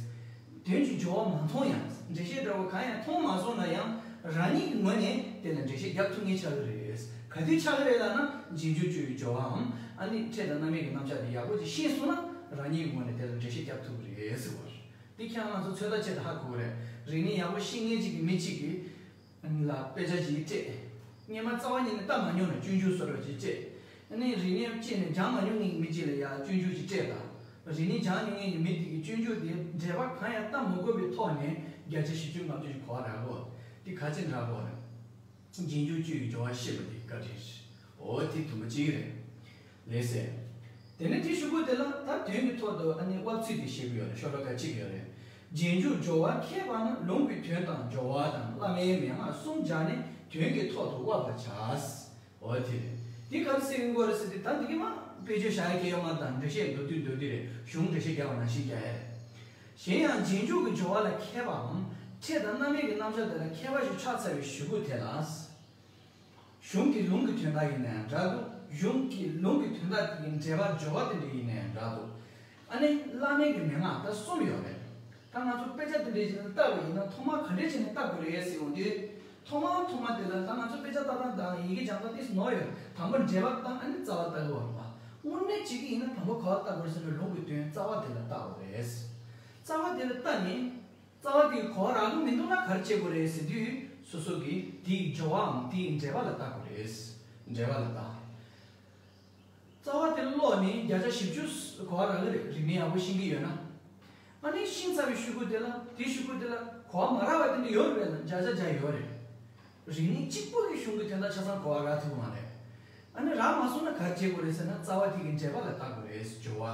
དོན་གྱི་སྦྱོར་བ་མ་མཐོང་ཡང་། འགྲེལ་བཤད་འདྲ་བོ་གང་ཡང་མཐོང་མ་སོང་ན་ཡང་། རང་ཉིད་ཀྱི་ངོས་ནས་དེ་ལ་འགྲེལ་བཤད་རྒྱག་ཐུབ་མཁན་ཆགས་ཀྱི་རེད། ག་དུས་ཆགས་ཀྱི་རེད་ལབ་ན། རྗེས་འཇུག་བཅུ་ཡི་སྦྱོར་བའམ། ཨ་ནི་ཕྲད་དང་རྣམ་དབྱེ་གི་རྣམ་གཞག་དེ་ཡག་པོ་ཅིག་ཤེས་སོང་ན། རང་ཉིད་ཀྱི་ངོས་ནས་དེ་ལ་འགྲེལ་བཤད་རྒྱག་ཐུབ་ཀྱི་རེད་ཟེར་བ་རེད། འདི་ཁྱེད་རང་ཚོ་ཚོད་ལྟ་བྱེད་དུ་ཧ་གོ་གི་རེད། རིག་གནས་ཡག་པོ་ཤེས་མཁན་ཅིག་གི་མི་གཅིག་གིས། ལ་དཔེ་ཆ་ཅིག་སྤྲད། སྔོན་མ་རྩ་བ་ཉིད་ནས་ལྟ་མ་མྱོང་ན་སྤྱོད་འཇུག་བཟོ་འདྲ་ཅིག་སྤྲད། ཨ་ནི་རིག་གནས་སྤྱད་ནས་སྦྱང་མ་མྱོང་མཁན་གྱི་མི་གཅིག་ལ་ཡང་སྤྱོད་འཇུག་ཅིག་སྤྲད་དང་། རིག་གནས་སྦྱང་མྱོང་མཁན་གྱི་མི་དེ་གིས་སྤྱོད་འཇུག་དེ་འགྲེལ་པ་གང་ཡང་ལྟ་མ་དགོས་པའི་ཐོག་ནས་བརྒྱ་ཆ་བཞི་བཅུ་ལྔ་བཅུ་ཞིག་གོ་བ་རག་གོ། དེ་ག་ཅི་འདྲ་གོ་རེད། རྗེས་འཇུག་བཅུ་ཡི་སྦྱོར་བ་ཤེས་པ་དེ་བཀའ་དྲིན་ཆེ། འོ་དེ་དུམ་བུ་གཅིག་རེད། ལགས་སེ། དེ་ནས་དེའི་གཞུག་གུ་དེ་ལ་ད་དོན་གྱི་ཐོག་ཏུ་ཨ་ནི་དབབ་ཚིག་དེ་བཤད་ཀྱི་ཡོད་རེད། ཤོ་ལོ་ཀ་གཅིག་ཡོད་རེད། རྗེས་འཇུག་སྦྱོར་བ་མཁས་པ་ན། ལུང་གི་དོན་དང་སྦྱོར་བ་དང་། བླ་མའི་མན་ངག་གསུམ་སྦྱར་ནས། དོན་གྱི་ཐོག་ཏུ་དབབ་པར་བྱ། འོ་དེ་རེད། དེ་ག་རེ་ཟེར་གྱི་ཡོད་རེད་ཟེར་དུས། ད་འདི་གི་མ་དཔེ་བརྗོད་བྱ་ཡ་གལ་ཡོད་མ་རེད། ད་འགྲེལ་བཤད་མདོར་བསྡུས་མདོར་བསྡུས་རེད། གཞུང་འགྲེལ་བཤད་རྒྱག་པ་ནང་བཞིན་རྒྱག་ཡ་རེད། གཞན་ཡང་རྗེས་འཇུག་གི་སྦྱོར་བ་ལ་མཁས་པའམ། ཕྲད་དང་རྣམ་དབྱེ་གི་རྣམ་གཞག་དེ་ལ་མཁས་པ་ཞིག་ཆགས་ཚར་བའི་གཞུག་གུ་དེ་ལ། གཞུང་གི་ལུང་གི་དོན་དག་ཡིན་ནའང་འདྲ་འདུག་གཞུང་གི་ལུང་གི་དོན་དག་དེ་གི་འགྲེལ་པ་སྦྱོར་བ་དེ་འདྲ་ཡིན་ནའང་འདྲ་འདུག་ཨ་ནི་བླ་མའི་གི་མན་ངག་ད་གསུམ་ཡོད་རེད། ད་ང་ཚོ་དཔེ་ཆ་དེ་འདྲ་ཞིག་ལ་ལྟ་བ་ཡིན་ན། ཐོག་མར་ག་འདྲ་བྱས་ནས་ལྟ་དགོས་རེད་ཟེར་ཡོང་དུས། ཐོག་མར་ཐོག་མར་དེ་ལ་ད་ང་ཚོ་དཔེ་ཆ་ལྟ་སྟངས་དང་ཡི་གེ་སྦྱང་སྟངས་དེ་ནོར་ཡོད། དང་པོ་འགྲེལ་པ་དང་ཨ་ནི་རྩ་བ་ལྟ་དགོས་པ་རེད་པ། དངོས་གནས་བྱེད་ཀྱི་ཡིན་ན་དང་པོ་ག་པར་ལྟ་དགོས་རེད་ཟེར་ན། ལུང་གི་དོན་རྩ་བ་དེ་ལ་ལྟ་དགོས་རེད། རྩ་བ་དེ་ལ་ལྟ་ནས། རྩ་བ་དེ་གོ་བ་རག་གི་མི་འདུག་ན་ག་རེ་བྱེད་དགོས་རེད་ཟེར་དུས། སོ་སོ་གིས་དེའི་སྦྱོར་བའམ་དེའི་འགྲེལ་པ་ལ་ལྟ་དགོས་རེད། འགྲེལ་པ་ལ་ལྟ། རྩ་བ་དེ་ཀློག་ནས་བརྒྱ་ཆ་བཞི་བཅུ་གོ་བ་རག་གི་རེད། རིག་གནས་ཡག་པོ་ཤེས་ཀྱི་ཡོད་ན། ཨ་ནི་ཤེས་ཚར་བའི་གཞུག་གུ་དེ་ལ་དེའི་གཞུག་གུ་དེ་ལ་གོ་བ་མ་རག་པ་དེ་འདྲ་ཡོད་རེད་པས་ན་བརྒྱ་ཆ་བརྒྱ་ཡོད་རེད། རིག་གནས་གཅིག་པོ་གི་གཞུང་གི་དོན་དག་ཆ་ཚང་གོ་བ་རག་ཐུབ་ཀྱི་མ་རེད། ཨ་ནི་རག་མ་སོང་ན་ག་རེ་བྱེད་དགོས་རེད་ཟེར་ན་རྩ་བ་དེ་གི་འགྲེལ་པ་ལ་བལྟ་དགོས་རེད། སྦྱོར་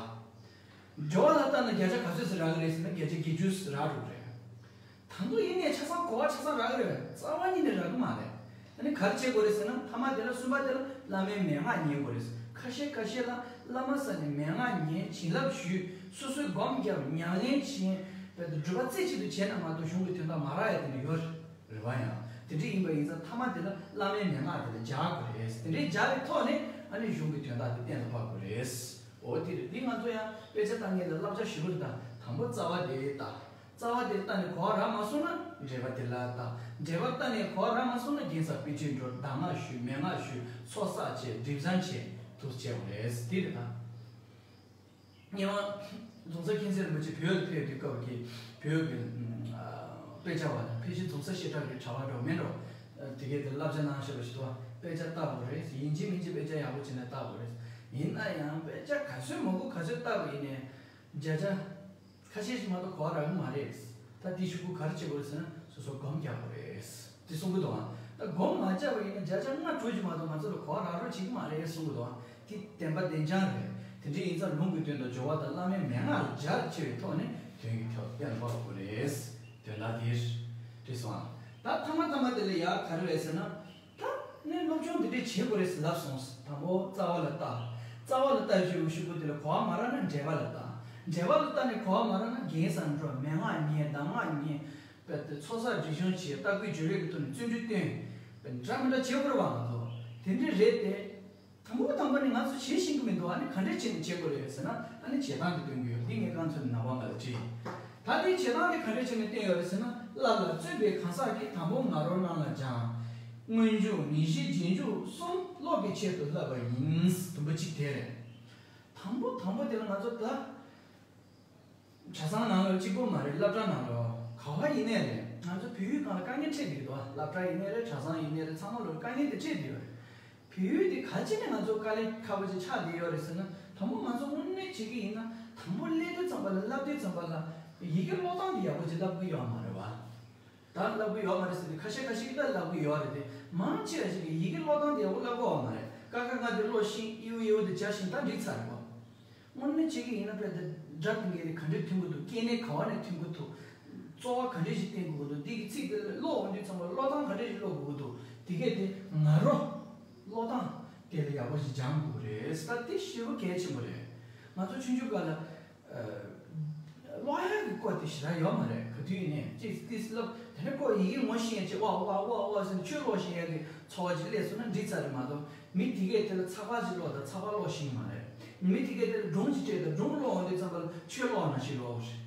བ། སྦྱོར་བ་ལ་བལྟས་ན་བརྒྱ་ཆ་ག་ཚོད་ཙམ་རག་གི་རེད་ཟེར་ན་བརྒྱ་ཆ་བརྒྱད་ཅུ་ཙམ་རག་འགྲོ་གི་རེད། ད་དུང་ཡིན་ནའི་ཆ་ཚང་གོ་བ་ཆ་ཚང་རག་གི་རེད། རྩ་བ་ཉིད་ནས་རག་གི་མ་རེད། ཨ་ནི་ག་རེ་བྱེད་དགོས་རེད་ཟེར་ན་མཐའ་མ་དེ་ལ་གསུམ་པ་དེ་ལ་བླ་མའི་མན་ངག་ཉན་དགོས་རེད། ཁ་ཤས་ཁ་ཤས་ལ་བླ་མ་ས་ནས་མན་ངག་ཉན། བྱིན་རླབས་ཞུས། སོ་སོས་སྒོམ་བརྒྱབ། ཉམས་ལེན་བྱས། བས་ཏེ་སྒྲུབ་པ་རྩེ་གཅིག་ཏུ་བྱས་ན་མ་གཏོགས་གཞུང་གི་དོན་དག་མ་རག་ཡ་དེ་འདྲ་ཡོད་རེད་པ། ཡང་དེ་འདྲ་ཡིན་པ་ཡིན་ཙང་མཐའ་མ་དེ་ལ་བླ་མའི་མན་ངག་དེ་ལ་སྦྱར་དགོས་རེད། དེ་འདྲའི་སྦྱར་བའི་ཐོག་ནས་ཨ་ནི་གཞུང་གི་དོན་དག་དེ་གཏན་ལ་ཕབ་དགོས་རེད། འོ་དེ་རེད། འདི་ང་ཚོ་ཡང་དཔེ་ཆ་ལྟ་མཁན་ལ་བསླབ་བྱ་ཞེ་པོ་རེད། ད་དང་པོ་རྩ་བ་དེ་ལྟ། རྩ་བ་དེ་ལྟ་ནས་གོ་བ་རག་མ་སོང་ན་འགྲེལ་པ་དེ་ལ་ལྟ། འགྲེལ་པ་ལྟ་ནས་གོ་བ་རག་མ་སོང་ན་རྒན་ས་དཔེ་ཁྲིད་འགྲོ། གདམས་ངག་ཞུ། མན་ངག་ཞུ། ཚོགས་བསགས་བྱེད། སྒྲིབ་སྦྱང་བྱེད། དུ་བྱེད་དགོས་རེད། དེ་རེད་ད། སྔོན་མ་རྫོང་སར་མཁྱེན་བརྩེ་རིན་པོ་ཆེ་བོད་ལ་ཕེབས་དུས་སྐབས་ཀྱི་བོད་ཀྱི་ཨ་དཔེ་ཆ་བ་དང་ཕལ་ཆེར་རྫོང་སར་བཤད་གྲྭ་གི་གྲྭ་བ་འདྲ་བོ་མིན་འགྲོ། ཨ་དེ་གས་དེ་བསླབ་བྱ་གནང་བཞག་པ་ཞིག་འདུག་དཔེ་ཆ་ལྟ་དགོས་རེད། ཡིན་གཅིག་མིན་གཅིག་དཔེ་ཆ་ཡག་པོ་བྱས་ནས་ལྟ་དགོས་རེད། ཡིན་ན་ཡང་དཔེ་ཆ་ག་ཚོད་མང་པོ་ག་ཚོད་ལྟ་བ་ཡིན་ནའི་བརྒྱ་ཆ་ཁ་ཤས་ཤིག་མ་གཏོགས་གོ་བ་རག་གི་མ་རེད། ད་དེའི་གཞུག་གུ་ག་རེ་བྱེད་དགོས་རེད་ཟེར་ན་སོ་སོ་སྒོམ་རྒྱག་དགོས་རེད། དེ་གསུང་གི་འདུག་ཨ། ད་སྒོམ་མ་བརྒྱབ་པ་ཡིན་ན་བརྒྱ་ཆ་ལྔ་དྲུག་ཅིག་མ་གཏོགས་ང་ཚོ་ལ་གོ་བ་རག་རོགས་བྱེད་ཀྱི་མ་རེད་གསུང་གི་འདུག་ཨ། དེ་བདེན་པ་བདེན་རྐྱང་རེད། དེ་འདྲ་ཡིན་ཙང་ལུང་གི་དོན་དང་སྦྱོར་བ་དང་བླ་མའི་མན་ངག་ལ་སྦྱར་ཆེ་བའི་ཐོག་ནས་དོན་གྱི་ཐོག་གཏན་ལ་ཕབ་དགོས་རེད། དོན་དག་འདིར་འགྲིག་སོང་ཨ། ད་ཐ་མ་ཐ་མ་དེ་ལ་ཡག་ག་རེ་རེད་ཟེར་ན། ད་ནས་སློབ་སྦྱོང་འདི་འདྲས་བྱེད་དགོས་རེད་ཟེར་ལབ་སོང་། དང་པོ་རྩ་བ་ལ་ལྟ། རྩ་བ་ལ་ལྟ་ཞེས་པའི་གཞུག་གུ་དེ་ལ་གོ་བ་མ་རག་ན་འགྲེལ་པ་ལ་ལྟ། འགྲེལ་པ་ལ་ལྟ་ནས་གོ་བ་མ་རག་ན་རྒན་སར་འགྲོ། མན་ངག་ཉན། གདམས་ངག་ཉན། དཔེ་དེ་ཚོགས་བསགས་སྒྲིབ་སྦྱོང་བྱེད། རྟག་པའི་བརྗོད་རིགས་ཀྱི་ཐོག་ནས་བརྩོན་འགྲུས་བཏོན། དཔེ་འདྲ་མི་འདྲ་བྱེད་དགོས་རེད་བ། ང་ཚོ་དེ་འདྲས་རེད་དེ། དང་པོ་དང་པོ་ནས་ང་ཚོ་བྱེད་ཤེས་ཀྱི་མི་འདུག་ཨ་ནི་ག་འདྲས་བྱས་ནས་བྱེད་དགོས་རེད་ཟེར་ན། ཨ་ནི་བྱེད་སྟངས་དེ་སྟོན་གྱི་ཡོད། འདི་ངས་རྐང་ཚོད་ནས་ནག་པང་ལ་བྲིས། ད་ལྟའི་བྱེད་སྟངས་དེ་ག་འདྲས་བྱས་ནས་བསྟན་ཡོད་རེད་ཟེར་ན། བསླབ་ལ་བརྩོན་པའི་གང་ཟག་གིས། དང་པོ་ང་རོ་རྣམས་ལ་སྦྱང་། སྔོན་འཇུག་མིང་གཞི་རྗེས་འཇུག་གསུམ་ཀློག་གི་ཆེད་དུ་བསླབ་པ་ཡིན། དུམ་བུ་གཅིག་དེ་རེད། དང་པོ་དང་པོ་དེ་ལ་ང་ཚོ་ད་གྲྭ་ཚང་ནང་ལ་གཅིག་པོ་མ་རེད། སློབ་གྲྭ་ནང་ལ་ག་བ་ཡིན་ནའི་རེད། ང་ཚོ་བོད་ཡིག་སྒང་ལ་དཀའ་ངལ་འཕྲད་བསྡད་ཀྱི་འདུག་སློབ་གྲྭ་ཡིན་ནའི་རེད། གྲྭ་ཚང་ཡིན་ནའི་རེད། ཚང་མ་ལ་དཀའ་ངལ་དེ་འཕྲད་བསྡད་ཡོད་རེད། བོད་ཡིག་དེ་ག་ཅི་ནས་ང་ཚོ་དཀའ་ལས་ཁག་པོ་ཅིག་ཆགས་བསྡད་ཡོད་རེད་ཟེར་ན། དང་པོ་ང་ཚོ་དངོས་གནས་བྱེད་ཀྱི་ཡིན་ན། དང་པོ་སླེབས་དུས་ཙམ་པ་ལ། བསླབ་དུས་ཙམ་པ་ལ་ཡི་གེ་ཀློག་སྟངས་དེ་ཡག་པོ་ཅིག་བསླབ་ཀྱི་ཡོད་མ་རེད་བ། ད་བསླབ་ཀྱི་ཡོད་མ་རེད་ཟེར་ཏེ་ཁ་ཤས་ཁ་ཤས་ཀྱིས་ད་བསླབ་ཀྱི་ཡོད་རེད་དེ། མང་ཆེ་བ་ཞིག་གིས་ཡི་གེ་ཀློག་སྟངས་དེ་ཡག་པོ་བསླབ་ཀྱི་ཡོད་མ་རེད། ཀ་ཁ་ག་དེ་ཀློག་ཤེས། ཨི་ཨུ་ཨེ་ཨོ་དེ་སྦྱར་ཤེས། ད་འགྲིག་ཚར་རེད་བ། དངོས་གནས་བྱེད་ཀྱི་ཡིན་ན་དཔེ་དེ་སྒྲ་དེ་གས་དེ་ག་འདྲས་ཐོན་གྱི་འདུག་སྐྱེ་གནས་ག་བ་ནས་ཐོན་གྱི་འདུག་རྩོལ་བ་ག་འདྲས་ཞིག་བསྟེན་དགོས་ཀྱི་འདུག་འདི་གི་ཚིག་དེ་ཀློག་འོང་དུས་ཙམ་པ་ཀློག་སྟངས་ག་འདྲས་ཞིག་ཀློག་དགོས་ཀྱི་འདུག་དེ་གས་དེ་ང་རོ་ཀློག་སྟངས་དེ་ལ་ཡག་པོ་ཞིག་སྦྱང་དགོས་རེད། ད་དེ་ཞེ་པོ་གལ་ཆེན་པོ་རེད། ང་ཚོ་ཆུང་ཆུང་སྐབས་ལ་ཀློག་ཡག་གི་སྐོར་དེ་ཞེ་དྲག་ཡོད་མ་རེད། ག་དུས་ཡིན་ནའི་ཅིག་ཏིས་ལབ་དེ་ནས་ཀོ་ཡི་གེ་ངོ་ཤེས་ཡག་ཅིག་ཨོ་ཨོ་ཨོ་ཨོ་ཟེར་ནས་ཆོས་ཀློག་ཤེས་ཡག་གི་ཚོར་བ་ཅིག་སླེབས་སོང་ན་འགྲིག་ཚར་རེད་མ་གཏོགས། མི་དེ་གས་དེ་ལ་ཚགས་པར་ཅིག་ཀློག་དང་ཚགས་པར་ཀློག་ཤེས་ཀྱི་མ་རེད། མི་དེ་གས་དེ་ལ་སྒྲུང་ཅིག་སྤྲད་དང་སྒྲུང་ཀློག་འོང་དུས་ཙམ་པ་ལ་ཆོས་ཀློག་ནང་བཞིན་ཀློག་རེད།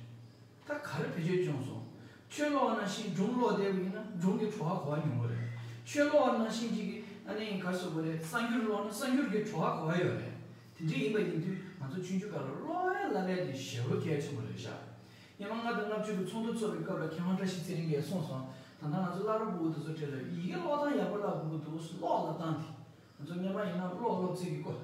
ད་ག་རེ་བེད་སྤྱོད་བྱུང་སོང་། ཆོས་ཀློག་པ་ནང་བཞིན་སྒྲུང་ཀློག་བསྡད་པ་ཡིན་ན་སྒྲུང་གི་བྲོ་བ་གོ་བ་ཉུང་བ་རེད། ཆོས་ཀློག་པ་ནང་བཞིན་ཅིག་གིས་ཨ་ནི་ག་རེ་ཟེར་དགོས་རེད། གསར་འགྱུར་ཀློག་ན་གསར་འགྱུར་གྱི་བྲོ་བ་གོ་བ་ཡོད་རེད། དེ་འདྲ་ཡིན་པ་ཡིན་དུས་ང་ཚོ་ཆུང་ཆུང་སྐབས་ལ་ཀློག་ཡག་བསླབ་ཡག་དེ་ཞེ་པོ་གལ་ཆེན་པོ་རེད་ཤག་སྔོན་མ་ལྔ་དང་ལྔ་བཅུ་གི་ཚོགས་འདུ་ཚོགས་པའི་སྐབས་ལ་མཁས་དབང་བཀྲ་ཤིས་ཚེ་རིང་གིས་གསུངས་སོང་། ད་ལྟ་ང་ཚོ་སློབ་གྲྭ་ཕྲུ་གུ་དེ་ཚོ་གྲས་ལ་ཡི་གེ་ཀློག་སྟངས་ཡག་པོ་བསླབ་དགོས་ཀྱི་འདུག་ཀློག་ཀློག་སྟངས་དེ། ང་ཚོ་སྔོན་མ་ཡིན་ན་ཀློག་ཀློག་ཚིག་གི་སྐོར་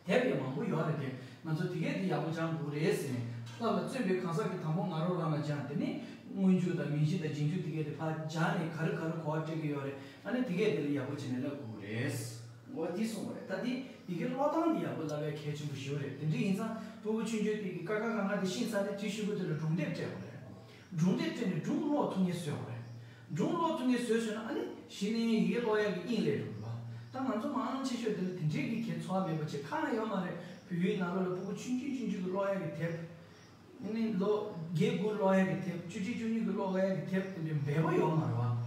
དེབ་ཡང་མང་པོ་ཡོད་རེད་དེ། ང་ཚོ་དེ་གས་དེ་ཡག་པོ་སྦྱང་དགོས་རེད་ཟེར་ནས། བསླབ་ལ་བརྩོན་པའི་གང་ཟག་གིས། དང་པོ་ང་རོ་རང་ལ་སྦྱང་། དེ་ནས་སྔོན་འཇུག་དང་མིང་གཞི་དང་རྗེས་འཇུག་དེ་གས་དེ་ཕར་སྦྱར་ནས་ག་རེ་ག་རེ་གོ་བ་སྤྲད་ཀྱི་ཡོད་རེད། ཨ་ནི་དེ་གས་དེ་ལ་ཡག་པོ་བྱས་ནས་བསླབ་དགོས་རེད། འོ་དེ་གསུངས་པ་རེད། ད་དེ་ཡི་གེ་ཀློག་སྟངས་དེ་ཡག་པོ་བསླབ་ཡག་གལ་ཆེན་པོ་ཞེ་པོ་རེད། དེ་འདྲ་ཡིན་ཙང་ཕྲུ་གུ་ཆུང་ཆུང་དེ་གིས་ཀ་ཁ་ག་ང་དེ་ཤེས་ཚར་ནས་དེའི་གཞུག་གུ་དེ་ལ་སྒྲུང་དེབ་སྤྲད་དགོས་རེད། སྒྲུང་དེབ་སྤྲད་ནས་སྒྲུང་ཀློག་ཐུབ་མཁན་བཟོས་དགོས་རེད། སྒྲུང་ཀློག་ཐུབ་མཁན་བཟོས་སོང་ན་ཨ་ནི་གཞི་ནས་ཡི་གེ་ཀློག་ཡག་གི་དབྱིངས་སླེབས་འགྲོ་གི་རེད་པ། ད་ང་ཚོ་མང་ཆེ་ཤོས་དེ་ལ་དེ་འདྲའི་གི་གའི་ཚོར་བ་མེད་པ་ཅིག་གང་ཡང་ཡོད་མ་རེད། བོད་ཡིག་ནང་ལོགས་ལ་ཕྲུ་གུ་ཆུང་ཆུང་ཆུང་ཆུང་གི་ཀློག་ཡག་གི་དེབ། ཨ་ནི་ལོ་བརྒྱད་དགུ་ཀློག་ཡག་གི་དེབ། བཅུ་གཅིག་བཅུ་གཉིས་ཀྱི་ཀློག་ཡག་གི་དེབ་དེ་འདྲའི་འབེལ་པོ་ཡོད་མ་རེད་པ།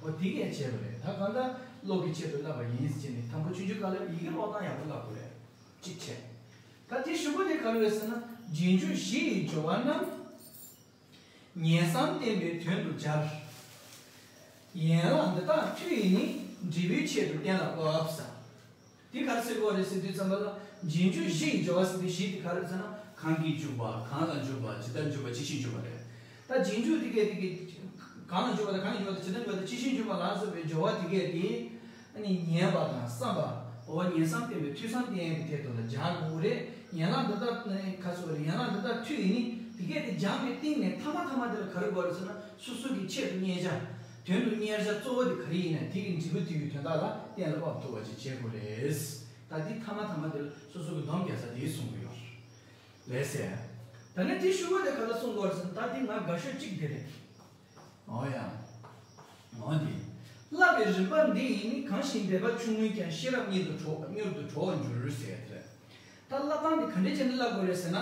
འོ་དེ་གས་བྱས་པ་རེད། ད་གང་ལྟར་ཀློག་གི་ཆེད་དུ་བསླབ་པ་ཡིན་ཟེར་ནས། དང་པོ་ཆུང་ཆུང་སྒང་ལ་ཡི་གེ་ཀློག་སྟངས་ཡག་པོ་བསླབ་དགོས་རེད། གཅིག་བྱས། ད་དེའི་གཞུག་གུ་དེ་ག་རེ་རེད་ཟེར་ན། རྗེས་འཇུག་བཞི་ཡི་སྦྱོར་བ་རྣམས། ཉན་བསམ་བསྟན་པའི་དོན་དུ་སྦྱར། ཡན་ལག་འདི་དག་མཐུ་ཡིས་ནི། འབྲས་བུའི་ཆེད་དུ་གཏན་ལ་དབབ་ཟེར། འདི་ག་རེ་ཟེར་དགོས་རེད་ཟེར་དུས་ཙམ་པ་ལ། རྗེས་འཇུག་བཞི་ཡི་སྦྱོར་བ་ཟེར་དུས། བཞི་དེ་ག་རེ་ཟེར་ན། གང་གིས་འཇུག་པ། གང་ལ་འཇུག་པ། ཇི་ལྟར་འཇུག་པ། ཅི་ཕྱིར་འཇུག་པ་རེད། ད་རྗེས་འཇུག་དེ་གས་དེ་གས་གང་ལ་འཇུག་པ་དང་། གང་གིས་འཇུག་པ་དང་། ཇི་ལྟར་འཇུག་པ་དང་། ཅི་ཕྱིར་འཇུག་པ་ལ་སོགས་པའི་སྦྱོར་བ་དེ་གས་དེ། ཨ་ནི་ཉན་པ་དང་བསམ་པ། འོ་ཉན་བསམ་བསྟན་པའི་ཐོས་བསམ་བསྟན་ཡས་ཀྱི་ཐད་དུ་ལ་སྦྱང་དགོས་རེད། ཡན་ལག་འདི་དག་ནི་ག་ཚོད་རེད། ཡན་ལག་འདི་དག་མཐུད་ཡིན་ནི་དེ་གས་དེ་སྦྱངས་པའི་སྟེང་ནས་མཐའ་མ་མཐའ་མ་དེ་ལ་ག་རེ་དགོས་རེད་ཟེར་ན། སོ་སོ་གི་ཆེད་དུ་གཉེར་བྱ། དོན་དུ་གཉེར་བྱ་གཙོ་བོ་དེ་ག་རེ་ཡིན་ན་དེ་གི་འབྲས་བུ་དེ་ཡི་དོན་དག་ལ་གཏན་ལ་དབབ་ཐུབ་པ་ཅིག་བྱེད་དགོས་རེད། ད་འདི་མཐའ་མ་མཐའ་མ་དེ་ལ་སོ་སོ་གི་སྡོམ་རྒྱག་ས་དེ་གསུང་གི་ཡོད་རེད། ལགས་སེ། ད་ནི་དེ་ཤུ་གུ་དེ་ག་ལ་གསུང་དགོས་རེད་ཟེར་ན། ད་འདི་ང་དགའ་ཤོས་གཅིག་དེ་རེད། འོ་ཡ། འོ་འདི། བསླབ་པའི་རིམ་པ་འདི་ཡིས་ནི། གང་ཞིག་འབད་པ་ཆུང་ངུས་ཀྱང་། ཤེས་རབ་མྱུར་དུ་གྲོལ་མྱུར་དུ་གྲོལ་བར་འགྱུར་ཟེར་ཡ་དེ་རེད། ད་བསླབ་སྟངས་འདི་ག་འདྲས་བྱས་ནས་བསླབ་དགོས་རེད་ཟེར་ན།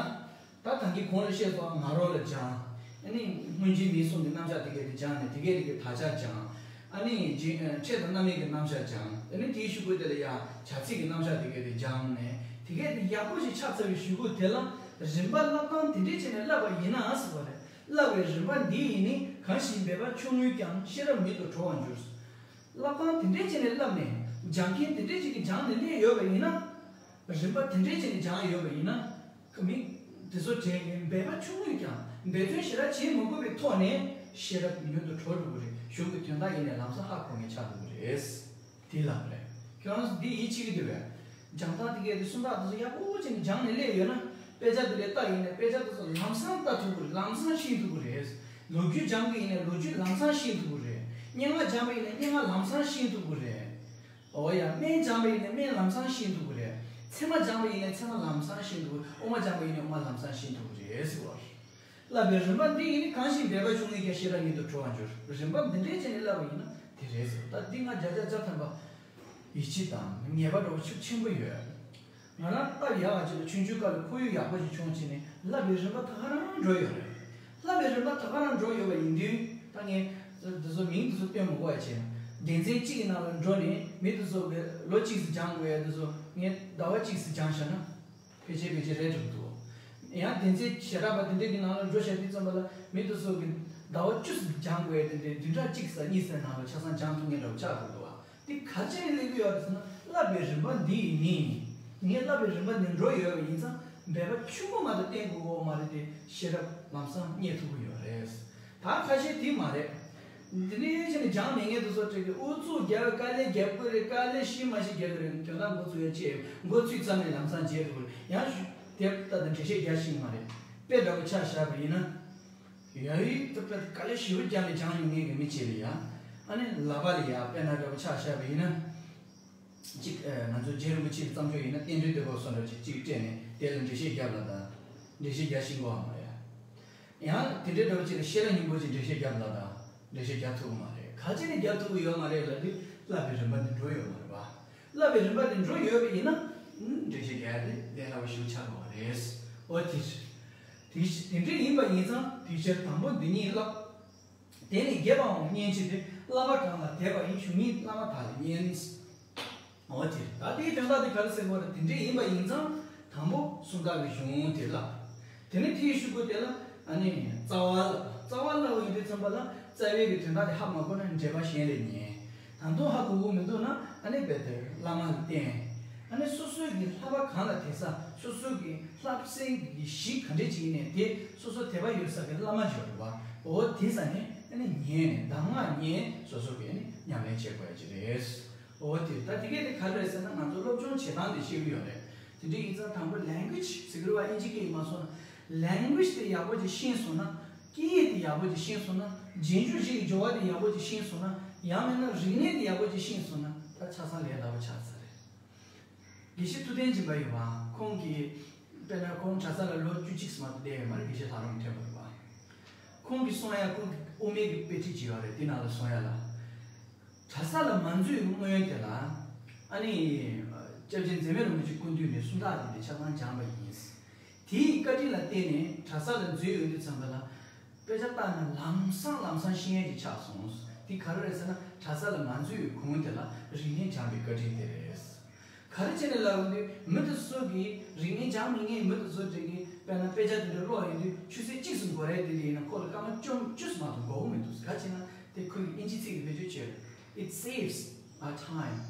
ད་ད་གིན་གོང་ལ་བཤད་སོང་། ང་རོ་ལ་སྦྱང་། ཨ་ནི་སྔོན་རྗེས་མའི་གསུང་གི་རྣམ་གཞག་དེ་གས་དེ་སྦྱངས་ནས་དེ་གས་དེ་གས་དག་ཆ་སྦྱང་། ཨ་ནི་རྗེས་ཕྲད་དང་རྣམ་དབྱེ་གི་རྣམ་གཞག་སྦྱང་། ཨ་ནི་དེའི་ཤུ་གུ་དེ་ལ་ཡ་བྱ་ཚིག་གི་རྣམ་གཞག་དེ་གས་དེ་སྦྱངས་ནས་དེ་གས་དེ་ཡག་པོ་ཞིག་ཆགས་ཚར་བའི་ཤུ་གུ་དེ་ལ་རིམ་པ་བསླབ་སྟངས་དེ་འདྲས་བྱས་ནས་བསླབ་པ་ཡིན་ན་ཟེར་བ་རེད། བསླབ་པའི་རིམ་པ་འདི་ཡིས་ནི། གང་ཞིག་འབད་པ་ཆུང་ངུས་ཀྱང་། ཤེས་རབ་མྱུར་དུ་གྲོལ་བར་འགྱུར། བསླབ་སྟངས་དེ་འདྲས་བྱས་ནས་བསླབ་ནས་སྦྱང་མཁན་དེ་འདྲས་ཅིག་གིས་སྦྱངས་ནས་སླེབས་ཡོད་པ་ཡིན་ན། རིམ་པ་དེ་འདྲས་བྱས་ནས་སྦྱངས་ཡོད་པ་ཡིན་ན། མི་དེ་ཚོ་དྲན་ནས་འབད་པ་ཆུང་ངུས་ཀྱང་འབད་བརྩོན་ཞེ་དྲག་བྱེད་མ་དགོས་པའི་ཐོག་ནས་ཤེས་རབ་མྱུར་དུ་གྲོལ་འགྲོ་གི་རེད། གཞུང་གི་དོན་དག་ཡིན་ནའི་ལམ་སང་ཧ་གོ་མཁན་ཆགས་འགྲོ་གི་རེད། དེ་ལབ་རེད། ཁྱོད་རང་ཚོ་འདི་ཡིད་ཆེས་ཀྱི་འདུག་པས། སྦྱང་སྟངས་དེ་གས་དེ་སུམ་རྟགས་དེ་ཚོ་ཡག་པོ་བྱས་ནས་སྦྱངས་ནས་སླེབས་ཡོད་ན། དཔེ་ཆ་དེ་འདྲས་ལྟ་ཡིན་ན་དཔེ་ཆ་དེ་ཚོ་ལམ་སང་ལྟ་ཐུབ་ཀྱི་རེད། ལམ་སང་ཤེས་ཐུབ་ཀྱི་རེད། ལོ་རྒྱུས་སྦྱང་གི་ཡིན་ན་ལོ་རྒྱུས་ལམ་སང་ཤེས་ཐུབ་ཀྱི་རེད། སྙན་ངག་སྦྱང་པ་ཡིན་ན་སྙན་ངག་ལམ་སང་ཤེས་ཐུབ་ཀྱི་རེད། འོ་ཡ། སྨན་སྦྱང་པ་ཡིན་ན་སྨན་ལམ་སང་ཤེས་ཐུབ་ཀྱི་རེད། ཚད་མ་སྦྱང་པ་ཡིན་ན་ཚད་མ་ལམ་སང་ཤེས་ཐུབ་ཀྱི་རེད། དབུ་མ་སྦྱང་པ་ཡིན་ན་དབུ་མ་ལམ་སང་ཤེས་ཐུབ་ཀྱི་རེད་ཟེར་བ་རེད། བསླབ་པའི་རིམ་པ་འདི་ཡིས་ནི། གང་ཞིག་འབད་པ་ཆུང་ངུས་ཀྱང་། ཤེས་རབ་མྱུར་དུ་གྲོལ་བར་འགྱུར། རིམ་པ་འདི་འདྲས་བྱས་ནས་བསླབ་པ་ཡིན་ན་དེ་རེད་ཟེར། ད་འདི་ང་བརྒྱ་ཆ་བརྒྱ་ཐམ་པ་ཡིད་ཆེས་དང་ངེས་པ་འདྲ་བོ་ཤུགས་ཆེན་པོ་ཡོད། ང་རང་སྟབས་ཡག་པ་ཅིག་ལ་ཆུང་ཆུང་སྐབས་ལ་ཁོར་ཡུག་ཡག་པོ་ཞིག་བྱུང་བྱས་ནས་བསླབ་པའི་རིམ་པ་ད་ག་རང་འགྲོ་ཡོད་རེད། བསླབ་པའི་རིམ་པ་ད་ག་རང་འགྲོ་ཡོད་པ་ཡིན་དུས། ད་ངས་འདི་ཚོ་མིང་འདི་ཚོ་བཏོན་མི་དགོས་པ་བྱས། སྡེ་ཚན་གཅིག་གི་ནང་ལ་འགྲོ་ནས་མི་འདི་ཚོ་གི་ལོ་གཅིག་ཙམ་སྦྱང་དགོས་ཡ་འདི་ཚོ་ངས་ཟླ་བ་གཅིག་ཙམ་སྦྱངས་བཞག་ན། ཕལ་ཆེར་ཕལ་ཆེར་རེད་འགྲོ་གི་འདུག་ཡང་སྡེ་ཚན་ཞེ་དྲག་པ་དེ་འདྲས་ཀྱི་ནང་ལ་འགྲོ་བྱས་དུས་ཙམ་པ་ལ་མི་དེ་ཚོ་གི་ཟླ་བ་བཅུ་ཙམ་སྦྱང་དགོས་ཡ་དེ་འདྲས་བདུན་ཕྲག་གཅིག་ཙམ་གཉིས་ཙམ་ནང་ལ་ཆ་ཚང་སྦྱང་ཐུབ་མཁན་འདྲ་བོ་ཆགས་འགྲོ་གི་འདུག་བ། དེ་ག་ཅི་ནས་སླེབས་ཀྱི་ཡོད་རེད་ཟེར་ན། བསླབ་པའི་རིམ་པ་འདི་ཡིས་ནི། ངས་བསླབ་པའི་རིམ་པ་འདི་འགྲོ་ཡོད་པ་ཡིན་ཙང་འབད་པ་ཆུང་ངུ་མ་གཏོགས་བསྟེན་དགོས་ཀྱི་ཡོད་མ་རེད་དེ། ཤེས་རབ་ལམ་སང་རྙེད་ཐུབ་ཀྱི་ཡོད་རེད། ད་ཁ་ཤས་དེ་མ་རེད། འདི་འདྲའི་བྱས་ནས་སྦྱང་མེད་མཁན་དེ་ཚོ་སྤྲད་དེ་ཨུ་ཚུགས་རྒྱབ། དཀའ་ལས་རྒྱབ་དགོས་རེད། དཀའ་ལས་གཞི་མ་གཞི་རྒྱབ་དགོས་རེད། དོན་དག་འགོ་ཚུགས་ཡ་ཅེས་འགོ་ཚུགས་ཙམ་ནས་ལམ་སང་བརྗེད་འགྲོ་གི་རེད། ཡང་ཞུ་དེབ་ལྟ་དང་འགྲེལ་བཤད་རྒྱག་ཤེས་ཀྱི་མ་རེད། དཔེ་འདྲ་པོ་ཆ་བཞག་པ་ཡིན་ན། ཡ་ཡིས་དེ་དཔེ་དཀའ་ལས་ཞེ་པོ་རྒྱབ་ནས་སྦྱང་མྱོང་མཁན་གྱི་མི་གཅིག་ལ་ཡ། ཨ་ནི་ལག་པ་ལ་ཡ་དཔེ་ན་འདྲ་པོ་ཆ་བཞག་པ་ཡིན་ན། གཅིག་ཨ། ང་ཚོ་རྗེ་རིན་པོ་ཆེའི་བརྩམས་ཆོས་ཡིན་ན་རྟེན་འབྲེལ་བསྟོད་པ་སོགས་འདྲ་ཅིག་གཅིག་སྤྲད་ནས་དེ་ལ་འགྲེལ་བཤད་རྒྱབ་ལ་དང་། འགྲེལ་བཤད་རྒྱག་ཤེས་ཀྱི་ཡོད་མ་རེད། ཡང་དེ་འདྲའི་འདྲ་པོ་ཅིག་ལ་ཤེས་རབ་སྙིང་པོ་ཅིག་འགྲེལ་བཤད་རྒྱབ་ལ་དང་། འགྲེལ་བཤད་རྒྱག་ཐུབ་ཀྱི་མ་རེད། ག་ཅི་ནས་རྒྱག་ཐུབ་ཀྱི་ཡོད་མ་རེད་ལབ་དུས་བསླབ་པའི་རིམ་པ་འདི་འགྲོ་ཡོད་མ་རེད་པ། བསླབ་པའི་རིམ་པ་འདི་འགྲོ་ཡོད་པ་ཡིན་ན། ཨུམ། འགྲེལ་བཤད་རྒྱག་ཡ་དེ་ལས་སླ་པོ་ཞིག་ཆགས་ཀྱི་མ་རེད། འོ་དེ། དེ་དེ་འདྲ་ཡིན་པ་ཡིན་ཙང་དེའི་ཕྱིར་དང་པོ་འདི་ཉིད་བསླབ། དེ་ནས་རྒྱས་པའང་སྙན་ཕྱིར་ཏེ། བསླབ་པ་གང་ལ་དད་པ་ཡིས། གཞུང་ཉིད་བླ་མ་དག་ལས་སྙན། འོ་དེ། ད་དེའི་དོན་དག་དེ་ག་རེ་ཟེར་དགོས་རེད། དེ་འདྲ་ཡིན་པ་ཡིན་ཙང་དང་པོ་གསུང་བདག་གི་གཞུང་དེ་བསླབ། དེ་ནས་དེའི་ཤུ་གུ་དེ་ལ་ཨ་ནི་རྩ་བ་བསླབ། རྩ་བ་བསླབ་ཡོང་དུས་ཙམ་པ་ལ་རྩ་བའི་གི་དོན་དག་དེ་ཧ་མ་གོ་ན་འགྲེལ་པ་གཞན་ལས་ཉན། ད་དུང་ཧ་གོ་གི་མི་འདུག་ན་ཨ་ནི་རྦད་དེ་བླ་མ་ལ་བསྟེན། ཨ་ནི་སོ་སོའི་གི་བསླབ་པ་གང་ལ་དད་ས། སོ་སོའི་གི་བསླབ་ཚན་གི་གཞི་ག་འདྲས་ཅིག་ཡིན་ནའི་དེ་སོ་སོ་དད་པ་ཡོད་ས་གི་བླ་མ་ཅིག་ཡོད་རེད་པ། འོ་དེ་ས་ནས་ཨ་ནི་ཉན་ནས་གདམས་ངག་ཉན། སོ་སོ་གི་ཨ་ནི་ཉམས་ལེན་བྱེད་དགོས་ཡ་ཅིག་རེད། འོ་དེ། ད་དེ་གས་དེ་ག་རེ་རེད་ཟེར་ན་ང་ཚོ་སློབ་སྦྱོང་བྱེད་སྟངས་དེ་ཤེས་ཀྱི་ཡོད་རེད། དེ་འདྲ་ཡིན་ཙང་དང་པོ་language ཟེར་གི་རེད་པ། ཨིན་ཇི་སྐད་ཡིག་མ་སོང་ན། language དེ་ཡག་པོ་ཅིག་ཤེས་སོང་ན། སྐད་ཡིག་དེ་ཡག་པོ་ཅིག་ཤེས་སོང་ན། རྗེས་འཇུག་བཞི་ཡི་སྦྱོར་བ་དེ་ཡག་པོ་ཅིག་ཤེས་སོང་ན། ཡང་མིན་ན་རིག་གནས་དེ་ཡག་པོ་ཅིག་ཤེས་སོང་ན། ད་ཆ་ཚང་ལས་སླ་པོ་ཆགས་ཚར་རེད། དགེ་བཤེས་ཐུབ་བསྟན་སྦྱིན་པ་ཡོད་པ། ཁོང་གིས་དཔེར་ན་ཁོང་གྲྭ་ས་ལ་ལོ་བཅུ་གཅིག་ཙམ་མ་གཏོགས་བསྡད་ཡོད་མ་རེད། དགེ་བཤེས་ལྷ་རམས་ཐོན་པ་རེད་པ། ཁོང་གིས་གསུང་ཡ། ཁོང་གི་དབུ་མའི་གི་དཔེ་ཁྲིད་ཅིག་ཡོད་རེད། དེ་ནང་ལ་གསུང་ཡ་ལ། གྲྭ་ས་ལ་མ་འཛུལ་བའི་སྔོན་དེ་ལ། ཨ་ནི་སྐྱབས་རྗེ་འཛད་མེད་རིན་པོ་ཆེ་སྐུ་མདུན་ནས་སུམ་རྟགས་དེ་འདྲ་ཆ་ཚང་སྦྱངས་པ་ཡིན། དེའི་བཀའ་དྲིན་ལ་བརྟེན་ནས་གྲྭ་ས་ལ་འཛུལ་ཡོང་དུས་ཙམ་པ་ལ། དཔེ་ཆ་ལྟ་ན་ལམ་སང་ལམ་སང་ཤེས་ཡ་ཅིག་ཆགས་སོང་། དེ་ག་རེ་རེད་ཟེར་ན་གྲྭ་ས་ལ་མ་འཛུལ་བའི་གོང་དེ་ལ་རིག་གནས་སྦྱངས་པའི་བཀའ་དྲིན་དེ་རེད། ག་རེ་བྱས་ནས་ལབ་ཡོང་དུས་མི་དེ་ཚོ་གིས་རིག་གནས་སྦྱངས་མེད་མཁན་མི་དེ་ཚོ་དེ་གིས་དཔེར་ན་དཔེ་ཆ་དེ་འདྲ་ཀློག་ཡོང་དུས་ཆུ་ཚོད་གཅིག་ཙམ་འགོར་ཡ་དེ་འདྲ་ཡིན་ན་ཁོ་ལ་སྐར་མ་བཅུ་བཅུ་ཙམ་མ་གཏོགས་འགོར་གི་མི་འདུག་ག་ཅི་ན་དེ་ཁོ་གི་ཨིན་ཇི་ཚིག་གི་བེད་སྤྱོད་བྱས་རེད། It saves our time.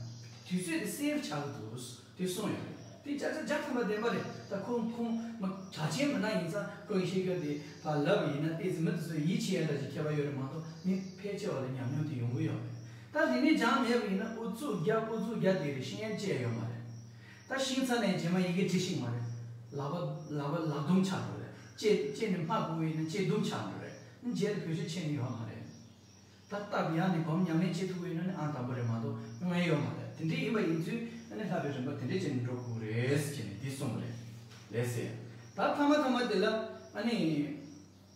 དུས་ཚོད་དེ་save ཆགས་ཀྱི་འདུག་དེ་གསུངས་ཡོད་རེད། དེ་བརྒྱ་ཆ་བརྒྱ་ཐམ་པ་བདེན་པ་རེད། ད་ཁོང་ཁོང་མ་གྲགས་ཅན་མི་སྣ་ཡིན་ཙང་ཁོ་གི་བཤད་རྒྱུ་དེ་ཕར་ལབ་པ་ཡིན་ན་ཏོག་ཙམ་མི་དེ་ཚོ་ཡིད་ཆེས་ཡ་འདྲ་ཅིག་ཁྱད་པར་ཡོད་རེད་མ་གཏོགས་མི་ཕལ་ཆེ་བ་ལ་ཉམས་མྱོང་དེ་ཡོང་གི་ཡོད་རེད། ད་རིག་གནས་སྦྱངས་མེད་པ་ཡིན་ན་ཨུ་ཚུགས་རྒྱག་ཨུ་ཚུགས་རྒྱག་དེ་རེད། ཤེས་ཡོན་ཅི་ཡང་ཡོད་མ་རེད། ད་ཤེས་ཚར་ནས་རྗེས་མ་ཡི་གེ་འབྲི་ཤེས་མ་རེད། ལག་པ་ལག་པ་ལག་དུམ་ཆག་འགྲོ་རེད། ལྕེ་ལྕེ་ནས་སྨྲ་དགོས་ཡིན་ན་ལྕེ་དུམ་ཆག་འགྲོ་རེད། རྗེས་ལ་བེད་སྤྱོད་བྱེད་ནི་ཡོད་མ་རེད། ད་སྟབས་ཡག་ནས་སྒོམ་ཉམས་ལེན་བྱེད་ཐུབ་ཀྱི་ཡོད་ན་ནི་ཨང་དང་པོ་རེད་མ་གཏོགས་དངོས་ཡོད་མ་རེད། དེ་འདྲ་ཡིན་པ་ཡིན་ཚུལ་ཨ་ནི་བསླབ་པའི་རིམ་པ་དེ་འདྲ་བྱས་ནས་འགྲོ་དགོས་རེད་ཟེར་ནས་འདི་གསུངས་པ་རེད། ལགས་སེ། ད་མཐའ་མ་མཐའ་མ་དེ་ལ་ཨ་ནི།